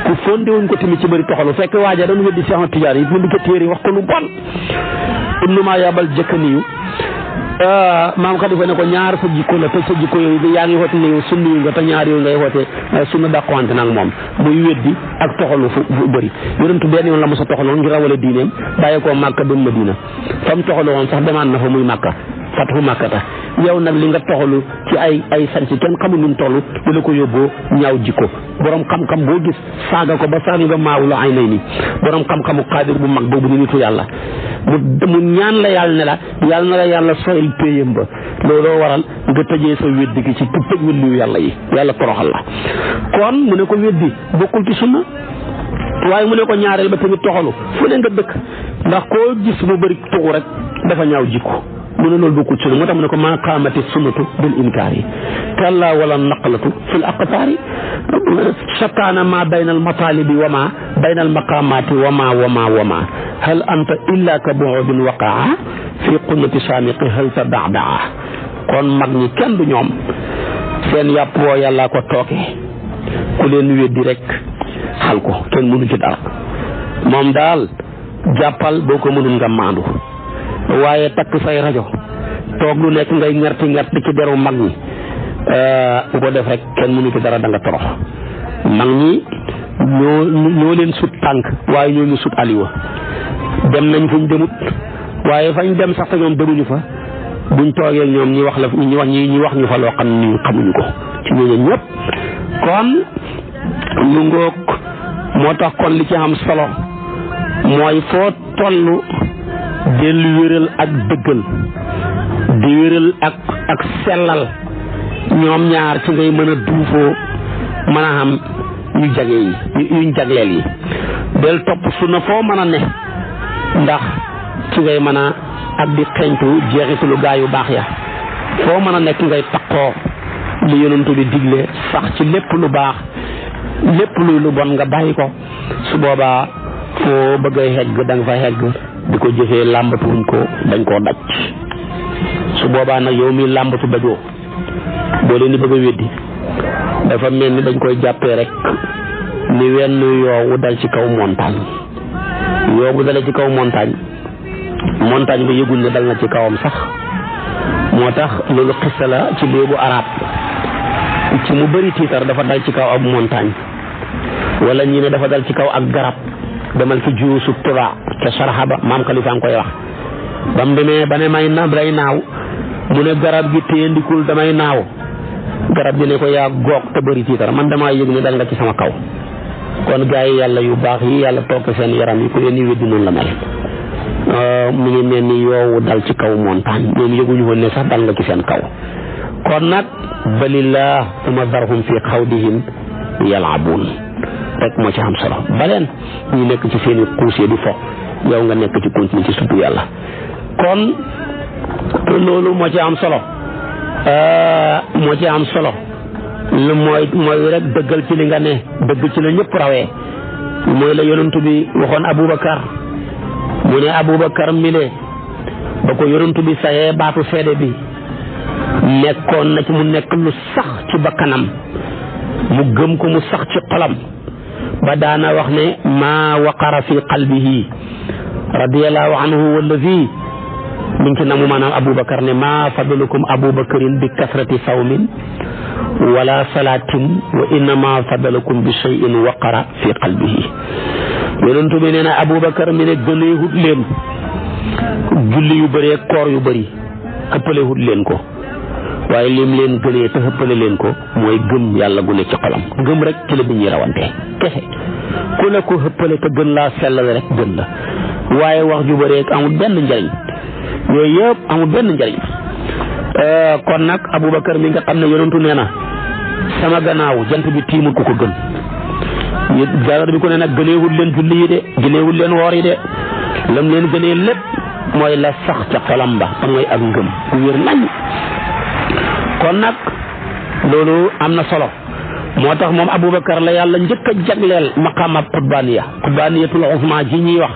ku fondi wuñ ko tamit ci bëri toxalu fekk waaja doon weddi Seex Tijaan yi mu di ko téere wax ko lu bon ibnu maa yabal jëkkaniyu maam Xalifa ne ko ñaar sa jikko la te sa jikko yooyu yaa ngi xoote ne yow sunna yu nga te ñaar yooyu ngay xoote sunna dàqwante nag moom muy weddi ak toxalu fu bëri yonentu benn yoon la mos a toxaloon ngir rawale diineem bàyyi koo Màkka dem Madina fa mu toxalu woon sax demaan na fa muy Màkka fatu Màkkata yow nag li nga toxalu ci ay sanc kenn xamul nu mu toll di la ko yóbboo ñaaw jikko borom xam-xam boo gis saaga ko ba saaga nga maawula ay nay ni borom xam-xamu xaadir bu mag boobu ni nitu yàlla mu ñaan la yàlla ne la yàlla na la yàlla soyil péyam ba looloo waral nga tëjee sa weddi gi ci tëj wëlliwu yàlla yi yàlla toroxal la kon mu ne ko weddi bokkul ci sunna waaye mu ne ko ñaareel ba tamit toxalu fu ne nga dëkk ndax koo gis mu bëri tuxu rek dafa ñaaw jikko mu ne loolu bokkul sunna moo tax mu ne ko maa qaamati sunnatu bil inkaar yi kalla wala naqlatu fil aqtaari shataana ma bayna al matalibi wa ma bayna al maqaamaati wa ma hal anta illa ka bu'udin waqaa fi qullati saamiqi hal tada'daa kon mag ñi kenn du ñoom seen yàpp woo yàllaa ko tooke ku leen weddi rek xal ko kenn mënu ci dara moom daal jàppal boo ko mënul nga maandu waaye takk say rajo toog lu nekk ngay ngerti ci deru mag ñi bu ko def rek kenn mënu ci dara da nga torox mag ñi ñoo leen sut tànk waaye ñoo ñu sut aliwa dem nañ fuñ demut waaye fañ dem sax te ñoom demuñu fa buñ toogee ñoom ñi wax ñu fa loo xam ni xamuñu ko ci ñooñu ñëpp kon lu ngoog moo tax kon li ci am solo mooy foo tollu dellu wéral ak dëggal di wéral ak sellal ñoom ñaar ci ngay mën a duufoo mën a xam yuñ jagleel yi del topp sunna foo mën a ne ndax ci ngay mën a ak di xeeñtu jeexitalu gaa yu baax ya foo mën a nekk ngay takkoo li yonent bi digle sax ci lépp lu baax lépp luy lu bon nga bàyyi ko su boobaa foo bëgg a hegg da nga fa hegg di ko jëfee làmbatuwuñ ko dañ koo daj su boobaa nag yow mi làmbatu dajoo boo leen di bëgg a weddi dafa mel ni dañ koy jàppee rek ni wenn yoowu dal ci kaw montagne yoowu dale ci kaw montagne bi yëgul ne dal na ci kawam sax moo tax loolu xissa la ci léebu arab ci mu bëri tiitar dafa dal ci kaw ab montagne wala ñi ne dafa dal ci kaw ak garab demal ci juusu tuba ca sarxaba maam Khalifa am koy wax ba mu demee ba ne may day naaw mu ne garab gi téyandikul damay naaw garab gi ne ko yaa goog te bëri tiitar man damaa yëg ne dal nga ci sama kaw kon gaa yi yàlla yu baax yi yàlla topp seen yaram yi ku leen di weddi noonu la mel mu ngi mel ni yoowu dal ci kaw montagne ñoom yëguñu woon ne sax dal nga ci seen kaw kon nag balillah uma darhum fi xawdihim yalabun rek moo ci am solo baleen ñu nekk ci seeni xuusee di fo yow nga nekk ci continue ci sutu yàlla kon loolu moo ci am solo lu mooy rek dëggal ci li nga ne dëgg ci la ñëpp rawee mooy la yonent bi waxoon Aboubacar mu ne Aboubacar mile ba ko yonent bi sayee baatu seede bi nekkoon na ci mu nekk lu sax ci bakkanam mu gëm ko mu sax ci xolam ba daana wax ne maa waqara fi qalbihi radiyallahu anhu wallazi mi ngi ci namu maanaam Aboubacar ne maa fadlukum Aboubacarin bi kasrati sawmin wala salaatin wa innama fadalakum bi shay'in waqara fi qalbihi yonent bi nee na Aboubacar mi ne gëneewut leen julli yu bëri ak koor yu bëri ëppalewut leen ko waaye lim leen gënee te ëppale leen ko mooy gëm yàlla gu ne ci xolam gëm rek ci la bi ñuy rawante kese ku la ko ëppale te gën laa sellal rek gën la waaye wax ju bëri amul benn njariñ yooyu yëpp amul benn njariñ kon nag Aboubacar mi nga xam ne yonentu nee na sama gannaaw jant bi tiimul ku ko gën jarar bi ko ne nag gëneewul leen julli yi de gëneewul leen woor yi de lam leen gënee lépp mooy la sax ca xolam ba te mooy ak ngëm ku wér nañ kon nag loolu am na solo moo tax moom Aboubacar la yàlla njëkk a jagleel maqaamab xutbaaniyatul uzma ji ñuy wax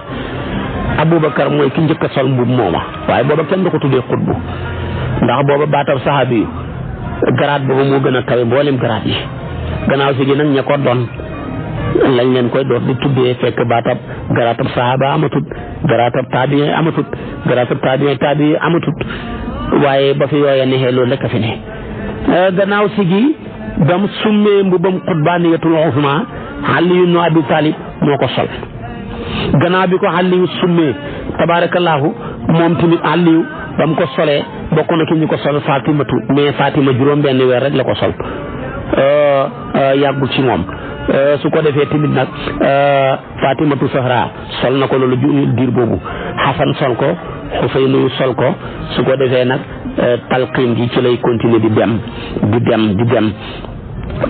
Aboubacar mooy ki njëkk a sol mbub mooma waaye booba kenn du ko tuddee xutbu ndax booba baatab saxaabi yu garaat booba moo gën a kawe mboolem garaat yi gannaaw si gi nag ña ko doon lañ leen koy door di tuddee fekk baatab garaatab saxaaba amatut garaatab taabiin amatut garaatab taabiin amatut waaye ba fi yooya nexee loolu rek a fi ne gannaaw si gi dam summee mbubam xutbaaniyatul uzma Ali ibn Abi Talib moo ko sol gannaaw bi ko Aliyu summee tabaarakallaahu moom tamit Aliyu ba mu ko solee bokk na ki ñu ko sol Fatimatu mais Fatima juróom benn weer rek la ko sol yàggul ci moom su ko defee tamit nag Fatimatu Zahra sol na ko loolu diir boobu Xasan sol ko Xuseynu sol ko su ko defee nag talqiin gi ci lay continuer di dem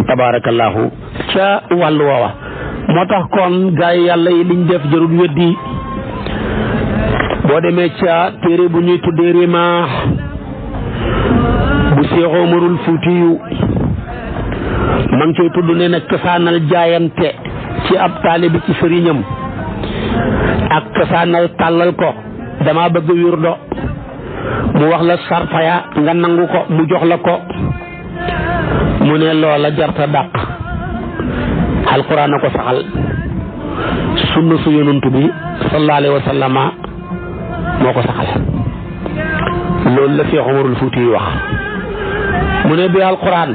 tabaarakallaahu ca wàllu woowa moo tax kon gaa yi yàlla yi liñ def jarul weddi boo demee ca téere bu ñuy tuddee Rimaax bu Seex Umarul Fuutiyu ma ngi koy tudd ne nag cosaanal jaayante ci ab taalibe ci sëriñam ak cosaanal tàllal ko dama bëgg wirdo mu wax la sarfaya nga nangu ko mu jox la ko mu ne loola jarta dàq alquran a ko saxal sunna su yonantu bi sallallahu alayhi wa sallama moo ko saxal loolu la Seex Umarul Fuuti yi wax mu ne bi alquran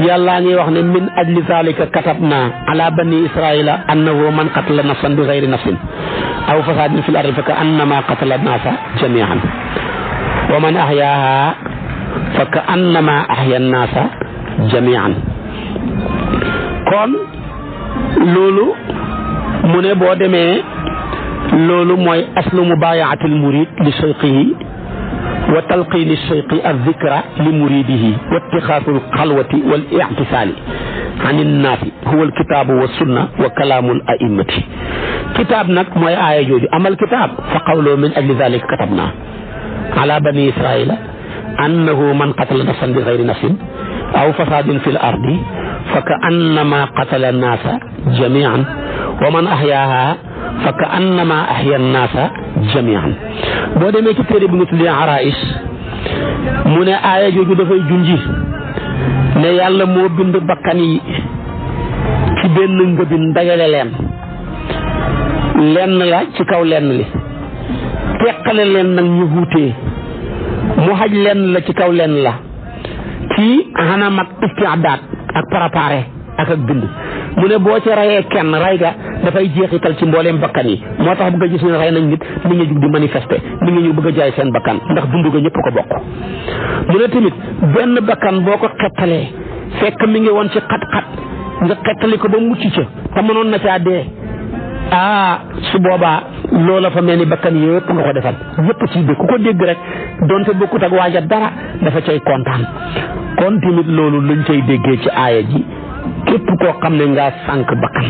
yàllaa ngi wax ne min ajli zalika katabna ala bani israila annahu man qatala nafsan bi gayri nafsin aw fasadin fil ardi fa ka annama qatala nasa jamian wa man ahyaaha fa ka annama ahya nasa jamian kon loolu mu ne boo demee loolu mooy aslu mubayaatil murid li cheikhihi wa talqiini cheikhi azzikra li muridihi wa ittixaasul xalwati wal ictisaali an innaasi huwa alkitaabu wa sunna wa kalaamul a'immati kitaab nag mooy aaya jooju amal kitaab fa qawloo min ajli zalika katabna ala bani israila annahu man qatala nafsan bi gayri nafsin aw fasaadin fi l ardi fa ka annama qatala naasa jamian wa man ahyaaha fa ka annama ahya naasa jamian boo demee ci téere bi nga tuddee Araïs mu ne aaya jooju dafay junji ne yàlla moo bind bakkan yi ci benn ngëbin dajale lenn la ci kaw lenn li teqale leen nag ñu wuutee mu xaj lenn la ci kaw lenn la ci xanam ak istiadaat ak préparé ak bind mu ne boo ci rayee kenn ray ga dafay jeexital ci mbooleem bakkan yi moo tax bëgg a gis ne rey nañ nit ñi nga jug di manifester ñi nga ñu bëgg a jaay seen bakkan ndax dund ga ñëpp ko bokk mu ne tamit benn bakkan boo ko xettalee fekk mi ngi woon ci xat-xat nga xettali ko ba mucc ca te mënoon na caa dee su boobaa loola fa mel ni bakkan yëpp nga ko defal yëpp ci dégg ku ko dégg rek donte bokkut ak waaja dara dafa cay kontaan kon tamit loolu lañ cay déggee ci aaya ji képp koo xam ne ngaa sànq bakkan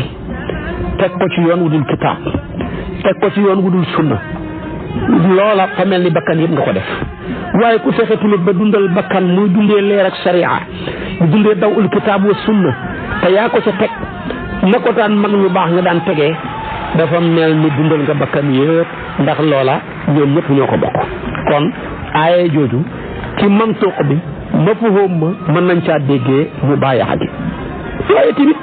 teg ko ci yoon wudul kitaab teg ko ci yoon wudul sunna loola fa mel ni bakkan yëpp nga ko def waaye ku fexe tamit ba dundal bakkan muy dundee leer ak sharia di dundee daw ul kitaab wa sunna te yaa ko ca teg na ko daan mag ñu baax nga daan tegee dafa mel ni dundal nga bakkan yëpp ndax loola ñoom ñëpp ñoo ko bokk kon aaye jooju ci mantuq bi mafhum mën nañ caa déggee mu bàyyi xadi waaye tamit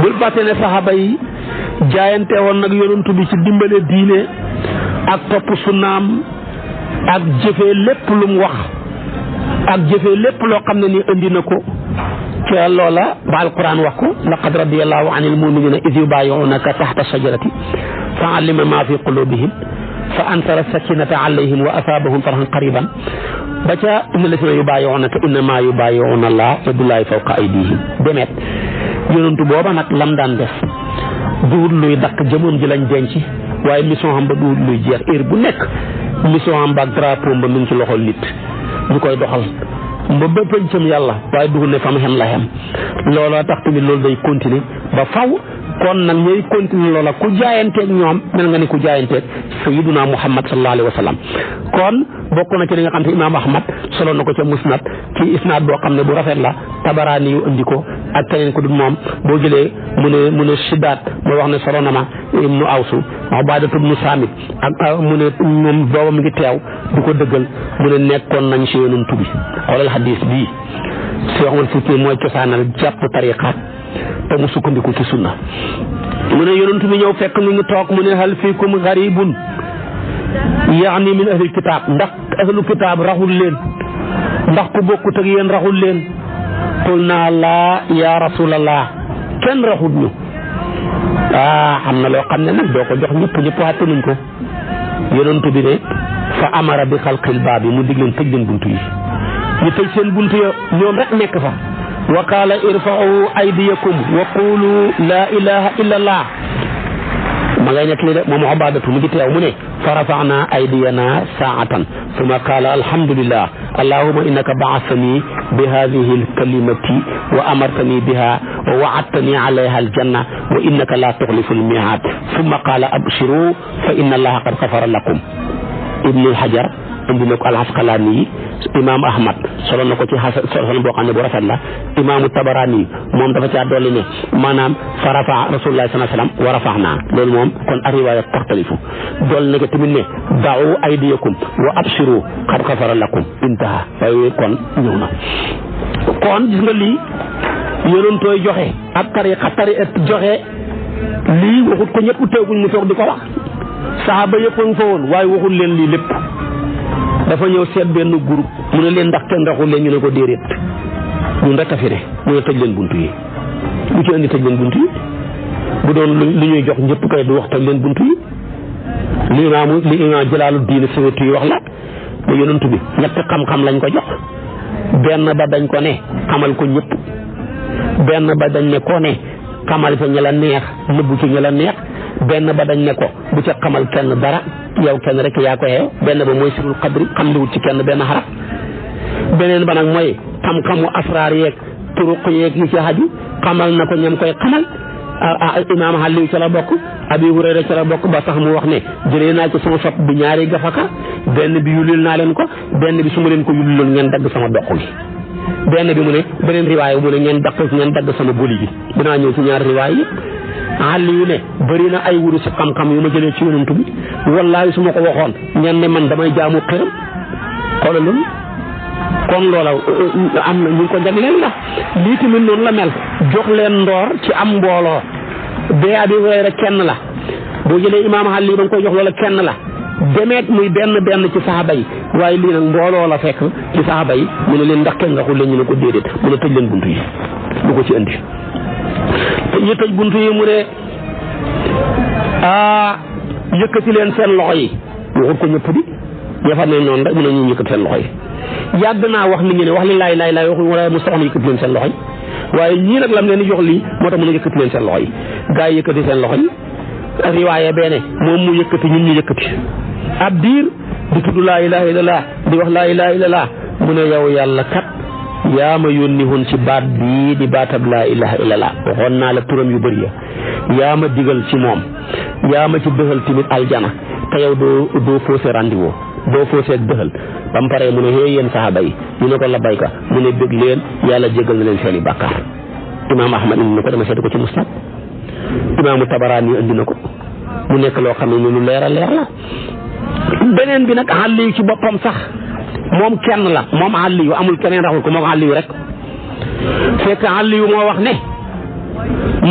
bul fàtte ne saxaaba yi jaayante woon nag yonantu bi ci dimbale diine ak topp sunnaam ak jëfee lépp lu mu wax ak jëfee lépp loo xam ne ni indi na ko ca loola ba alquran wax ko laqad radiyallahu anil muminina iz yubayi'unaka tahta shajarati fa alima ma fi qulubihim fa ansara sakinata alayhim wa asabahum farhan qariban ba ca inna lasina yubayi'unaka innama yubayi'una allah yadullahi fawqa aydihim demet yonentu booba nag lam daan def duut luy dakk jëmoon ji lañ denc waaye mission xam ba duut luy jeex heure bu nekk mission xam ba ak drapeau ba mu ngi ci loxol nit ñu koy doxal ba ba pëncam yàlla waaye dugul ne fam xem la xem looloo tax tamit loolu day continuer ba faw kon nag ñooy continuer loola ku jaayanteeg ñoom mel nga ni ku jaayanteeg sayyiduna Muhammad sallallahu alayhi wa sallam kon bokk na ci li nga xam te imaam Ahmad solo na ko ca musnad ci isnaad boo xam ne bu rafet la Tabaraani yu indi ko ak keneen ko du moom boo jëlee mu ne Shiddaat moo wax ne solo na ma ibnu Awsu Ubaadatu ibnu Saamit ak mu ne moom booba mi ngi teew di ko dëggal mu ne nekkoon nañ si yonent bi xoolal hadis bii Seex Umar Fuuti mooy cosaanal jàpp tariqa te mu sukkandiku ci sunna mu ne yonent bi ñëw fekk mi ngi toog mu ne hal fiikum garibun yaani min ahli kitaab ndax ahlu kitaab raxul leen ndax ku bokkut ak yéen raxul leen qul naa laa ya rasulallah kenn raxul ñu xam na loo xam ne nag doo ko jox ñëpp xatte nuñ ko yonent bi ne fa amara bi xalqil baabi mu dig leen tëj leen buntu yi ñu tëj seen buntu ya ñoom rek nekk fa wa qaala irfa'u aydiyakum wa qulu laa ilaha illa allah ma ngay nekk li de moom Ubaadatu mu ngi teew mu ne fa rafa'na aydiyana saa'atan summa qaala alhamdulillah allahumma innaka ba'athani bi hadhihi al-kalimati wa amartani biha wa wa'adtani alayha al-janna wa innaka la tukhlifu al-mi'ad thumma qala abshiru fa inna allaha qad ghafara lakum. Ibnu Hajar indi na ko al-Asqalani imam Ahmad solo na ko ci xasan boo xam ne bu rafet la. imaamu Tabarani moom dafa caa dolli ne maanaam fa rafa rasulullah sallallahu alayhi wasallam wa rafa'na loolu moom kon ar-riwaaya taxtalifu dolli na ko tamit ne da'u aydiyakum wa abshiru qad ghafara lakum intaha waaye kon ñëw na. kon gis nga lii yonentooy joxe ak tariqa joxe lii waxut ko ñëpp teeguñ mu toog di ko wax saxaaba yëpp a ngi fa woon waaye waxul leen lii lépp. dafa ñëw seet benn groupe mu ne leen ndax kenn raxul leen ñu ne ko déedéet ñun rek a fi ne mu ne tëj leen buntu yi lu ci indi tëj leen buntu yi bu doon lu ñuy jox ñëpp kay du wax tëj leen buntu yi li imaam Jalaaluddin Suyuti wax la ba yonent bi ñetti xam-xam lañ ko jox benn ba dañ ko ne xamal ko ñëpp benn ba dañ ne ko ne xamal fa ña la neex nëbbu ci ña la neex benn ba dañ ne ko bu ca xamal kenn dara yow kenn rek yaa ko yeew benn ba mooy sirul qadri xam liwut ci kenn benn xaraf beneen ba nag mooy xam-xamu asraar yeeg turuq yeeg yi ci haju xamal na ko ñam koy xamal imaam Aliyu ca la bokk Abi Hurayra ca la bokk ba sax mu wax ne jëlee naa ci sama sopp bi ñaari gafaka benn bi yulil naa leen ko benn bi su ma leen ko yuliloon ngeen dagg sama doq gi benn bi mu ne beneen riwaay mu ne ngeen dagg sama boli gi dinaa ñëw ci ñaari riwaay yi Aliyu ne bëri na ay wuru si xam-xam yu ma jëlee ci yonent bi wallaahi su ma ko waxoon ngeen ne man damay jaamu xëram xoolal loolu kon loola am na ñu ko jagleel la lii tamit noonu la mel jox leen ndoor ci am mbooloo bee Abi Hurayra kenn la boo jëlee imaam Aliyu ba nga koy jox loola kenn la demeet muy benn ci saxaaba yi waaye lii nag mbooloo la fekk ci saxaaba yi mu ne leen ndax kenn nga xul leen ñu ne ko déedéet mu ne tëj leen buntu yi bu ko ci indi ñu tëj buntu yi mu ne yëkkati leen seen loxo yi waxut ko ñëpp di ñafa ne noonu rek mu ne ñu yëkkati seen loxo yi yàgg naa wax nit ñi ne wax li laay waxul wala mu soxna yëkkati leen seen loxo yi waaye ñii nag lam leen di jox lii moo tax mu ne yëkkati leen seen loxo yi gaa yi yëkkati seen loxo yi riwaaye beene moom mu yëkkati ñun ñu yëkkati ab diir di tudd laa ilaha illallah di wax laa ilaha illallah mu ne yow yàlla kat yaa ma yónni woon ci baat bii di baatab laa ilaha illallah waxoon naa la turam yu bëri ya yaa ma digal ci moom yaa ma ci dëxal tamit aljana te yow doo faussé rendez-vous doo faussé ak dëxal ba mu paree mu ne hee yéen saxaaba yi ñu ne ko la bayka mu ne bëgg leen yàlla jégal na leen seeni bàkkaar imaam Ahmad indi na ko dama seeti ko ci musnad imaamu Tabaraani indi na ko mu nekk loo xam ne lu leer a leer la beneen bi nag Aliyu ci boppam sax moom kenn la moom Aliyu amul keneen raxul ko moom Aliyu rek fekk Aliyu moo wax ne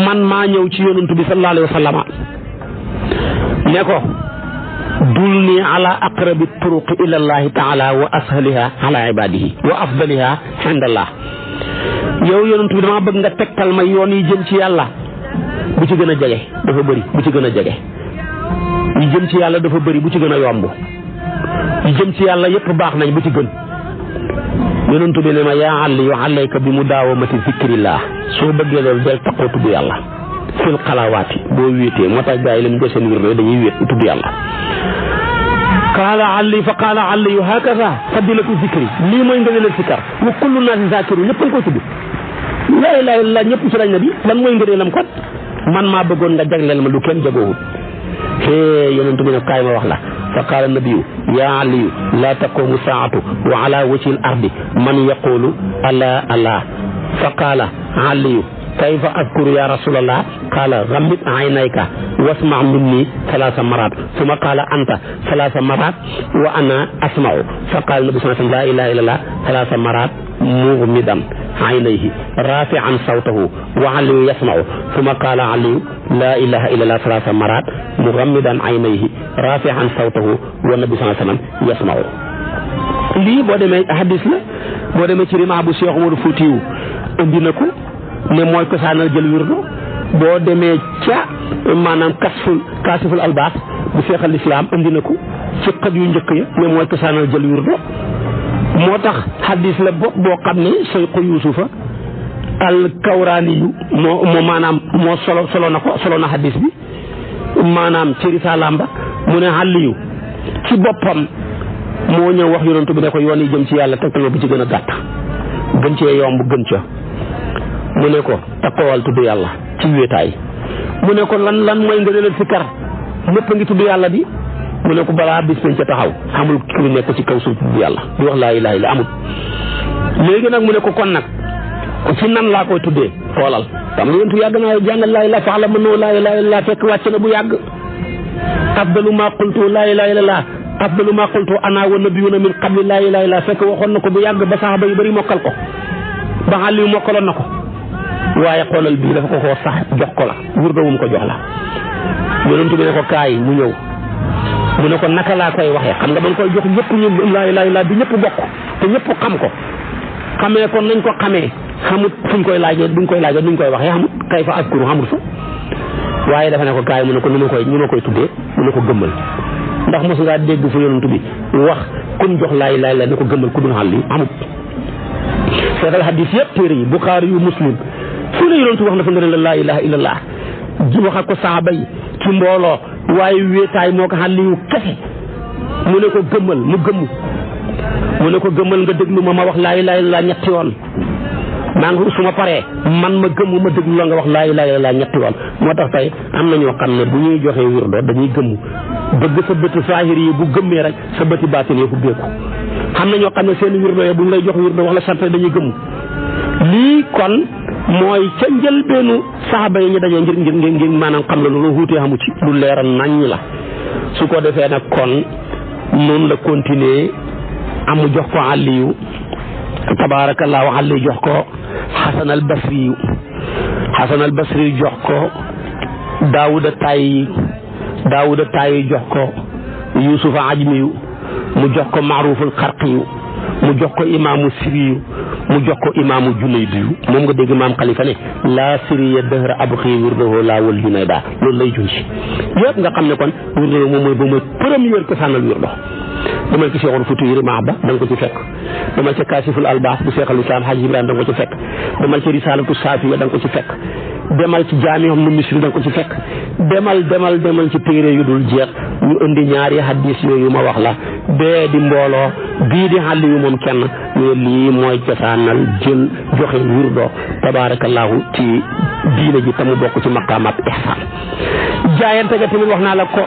man maa ñëw ci yonantu bi sallallahu alayhi wa sallam ne ko dulni ala aqrabi turuqi ila allahi taala wa ashaliha ala ibadihi wa afdaliha indallah yow yonantu bi dama bëgg nga tegtal ma yoon yi jëm ci yàlla bu ci gën a jege dafa bëri bu ci gën a jege yi jëm ci yàlla dafa bëri bu ci gën a yomb yi jëm ci yàlla yépp baax nañ bu ci gën yonent bi ne ma yaa Aliyu alayka bi mudaawamati zikrillah soo bëggee loolu del taqoo tudd yàlla fil xalawaati boo wéetee moo tax gaa yi leen seen wér dañuy wéet tudd yàlla fa qaala Aliyu hakaza fadilatu zikri lii mooy ngëneelal sikkar wa kullu naasi zaakiru ñëpp a ngi koy tudd laa ilaaha illallaah ñëpp ci lañ na bi lan mooy ngëneelam kon man maa bëggoon nga jagleel ma lu kenn jagoowut yonent bi ne kaay ma wax la fa qaala nabiyu yaa Aliyu laa taqumu saatu wa ala wajhi al ardi man yaqulu ala ala fa qaala Aliyu kayfa azkuru ya rasulallah qaala ghammid aynayka wasma' minni thalatha marat thumma qaala anta thalatha marat wa ana asma'u fa qaala nabi sallallahu alayhi wa sallam la ilaha illallah thalatha marat mughmidan aynayhi rafi'an sawtahu wa Aliyu yasma'u thumma qaala Aliyu la ilaha illallah thalatha marat mughammidan aynayhi rafi'an sawtahu wa nabi sallallahu alayhi wa sallam yasma'u lii boo demee hadis la boo demee ci rima bu Cheikh Umar Fuutiyu indi na ko ne mooy cosaanal jël wirdo boo demee ca maanaam kaasiful albaas bu Cheikh al Islam indi na ko ci xët yu njëkk ya ne mooy cosaanal jël wirdo moo tax hadis la bopp boo xam ne Sayxu Yuusufa al Kawraani yu moo maanaam moo solo na hadis bi maanaam ci risalaam ba mu ne Aliyu ci boppam moo ñëw wax yonent bi ne ko yoon yi jëm ci yàlla tegtal ma bu ci gën a gàtt gën cee yomb gën ca mu ne ko takkowal tudd yàlla ci wéetaay mu ne ko lan mooy nga leen si kar ñëpp a ngi tudd yàlla di mu ne ko balaa bis nañ ca taxaw xamul ku nekk ci kaw suuf tudd yàlla di wax laa ilaaha illa amul. léegi nag mu ne ko kon nag ci nan laa koy tuddee xoolal tam yonent yàgg naa jàngal laa ilaaha fax la mënoo laa ilaaha illa fekk wàcc na bu yàgg. afdalu ma qultu laa ilaaha illallah afdalu ma qultu ana wa nabiyuna min qabli laa ilaaha illallah fekk waxoon na ko bu yàgg ba saxaaba yu bëri mokkal ko ba Aliou mokkaloon na ko waaye xoolal bii dafa ko koo sax jox ko la wurdawum ko jox la yonent bi ne ko kaay mu ñëw mu ne ko naka laa koy waxee xam nga dañ koy jox ñëpp ñu laa ilaaha illallah bi ñëpp bokk te ñëpp xam ko xamee kon nañ ko xamee xamut fuñ koy laajee duñ koy laajee duñ koy waxee xamut kay fa askuru xamut fa waaye dafa ne ko kaay mu ne ko ni ma koy tuddee mu ne ko gëmmal ndax mos ngaa dégg fa yonent bi wax kun jox laa ilaaha illa ne ko gëmmal ku dul xal li amut seetal hadis yëpp téere yi Buxaari yu Muslim fu ne yonent wax na fa nga ne la laa ilaaha illallah ji wax ak ko saaba yi ci mbooloo waaye wéetaay moo ko xal li yu kese mu ne ko gëmmal mu gëmm mu ne ko gëmmal nga déglu ma wax laa ilaaha illallah ñetti yoon maa ngi su ma paree man ma gëmm ma déglu la nga wax laa ilaaha illallaah ñetti yoon moo tax tey am na ñoo xam ne bu ñuy joxee wirdo dañuy gëmm bëgg sa bëti saahir yi bu gëmmee rek sa bëti baatin yi ubbeeku xam na ñoo xam ne seen wirdo yi bu ñu lay jox wirdo wax la sant dañuy gëmm lii kon mooy ca njëlbeenu saxaaba yi ñu dajee ngir maanaam xam la lu wuutee xamu ci lu leeral naññ la su ko defee nag kon noonu la continuer amu jox ko Aliyu tabaarakallaahu Aliyu jox ko Xasan al Basri jox ko Daawuda Taayi jox ko Yuusufa Ajmiyu mu jox ko Maaruful Xarqiyu mu jox ko imaamu Siriyu mu jox ko imaamu Junaydiyu moom nga dégg maam Xalifa ne laa siriya dëhra abxi wirdahu laa wal Junayda loolu lay junci yëpp nga xam ne kon wirdahu moom mooy première ko sànnal wirdo demal ci Seexul Fuutiyu Mahba da nga ko ci fekk demal ca Kaasiful Albaas bu Seexul Islaam Hajji Ibrahima da nga ko ci fekk demal ci Risaalatu Saafiya da nga ko ci fekk demal ci Jaami'u Misri da nga ko ci fekk demal ci téere yu dul jeex ñu indi ñaari hadis yooyu ma wax la bee di mbooloo bii di xàll yu moom kenn ñu lii mooy cosaanal jël joxe wirdo tabaarakallaahu ci diine ji te mu bokk ci maqaamaat ihsaan jaayante ga tamit wax naa la ko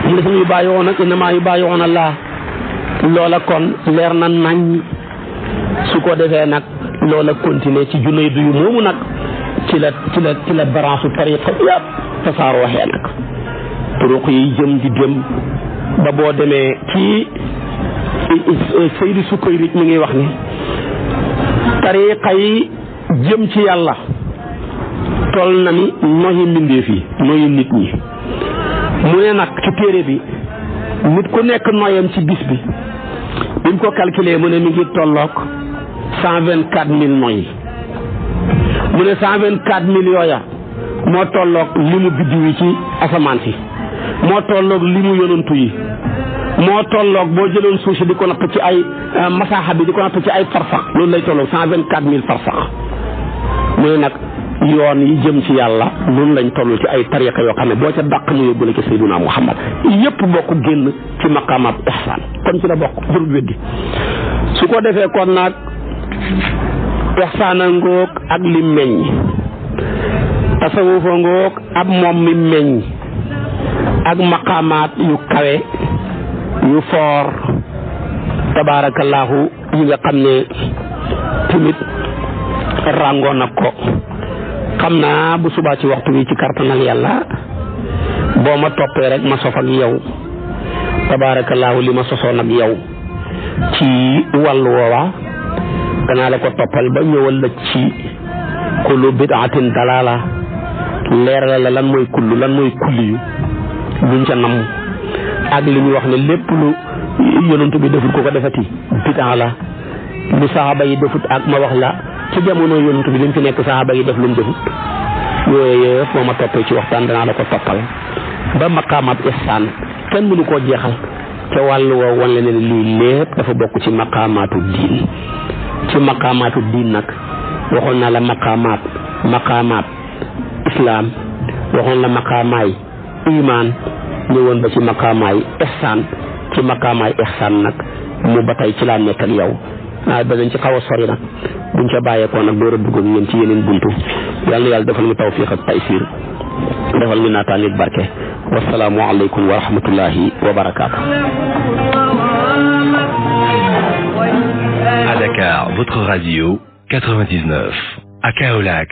mu ne yu bàyyi woon ak innamaa yu bàyyi woon Allah loola kon leer na nañ su ko defee nag loola continuer ci Junaydu yu moomu nag ci la branche tariqa yëpp tasaaroo waxee nag turuq yi jëm di dem ba boo demee ci Seydi Sukayri mi ngi wax ni tariqa yi jëm ci yàlla toll na ni noyi mbindeef yi noyi nit ñi mu ne nag ci téere bi nit ku nekk noyam ci bis bi buñ ko calculer mu ne mi ngi tolloog 124,000 noy mu ne 124,000 yooya moo tolloog limu biddiw yi ci asamaan si moo tolloog limu yonantu yi moo tolloog boo jëloon suuf si di ko natt ci ay masaaxa bi di ko natt ci ay farsax loolu lay tolloog 124,000 farsax mu ne nag yoon yi jëm ci yàlla noonu lañ toll ci ay tariqa yoo xam ne boo ca dàq mu yóbbu la ci Seydina Muhammad yëpp bokk génn ci maqaamaat ihsaan kon ci la bokk jërul weddi su ko defee kon nag ihsaana ngoog ak li meññ tasawufa ngoog ab moom mi meññ ak maqaamaat yu kawe yu foor tabaarakallaahu yi nga xam ne tamit ràngoo na ko xam naa bu subaa ci waxtu wi ci kartanal yàlla boo ma toppee rek ma sof ak yow tabaarakallaahu li ma sosoon ak yow ci wàllu woowa danaa la ko toppal ba ñëwal la ci kullu bid'atin dalaala leeral la lan mooy kulli yu luñ ca namm ak li ñu wax ne lépp lu yonent bi defut ko defati bid'a la lu saxaaba yi defut ak ma wax la ci jamono yonent bi li mu fi nekk saxaaba yi def lu mu defut yooyu yëpp moo ma toppee ci waxtaan danaa la ko toppal ba maqaamaat ihsaan kenn mënu koo jeexal ca wàllu woo wan leen ne lii lépp dafa bokk ci maqaamaatu diin ci maqaamaatu diin nag waxoon naa la maqaamaat islaam waxoon la maqaamaay imaan ñëwoon ba ci maqaamaay ihsaan ci maqaamaay ihsaan nag mu ba tey ci laa nekk ak yow danañ ci xaw a sori nag buñ ca bàyyeekoo nag door a dugg ak yéen ci yeneen buntu yàlla na yàlla defal ñu tawfiq ak taysiir defal ñu naataange ak barke wasalaamu aleykum wa rahmatullahi wa barakaatu. À Dakar, votre radio 99. À Kaolack.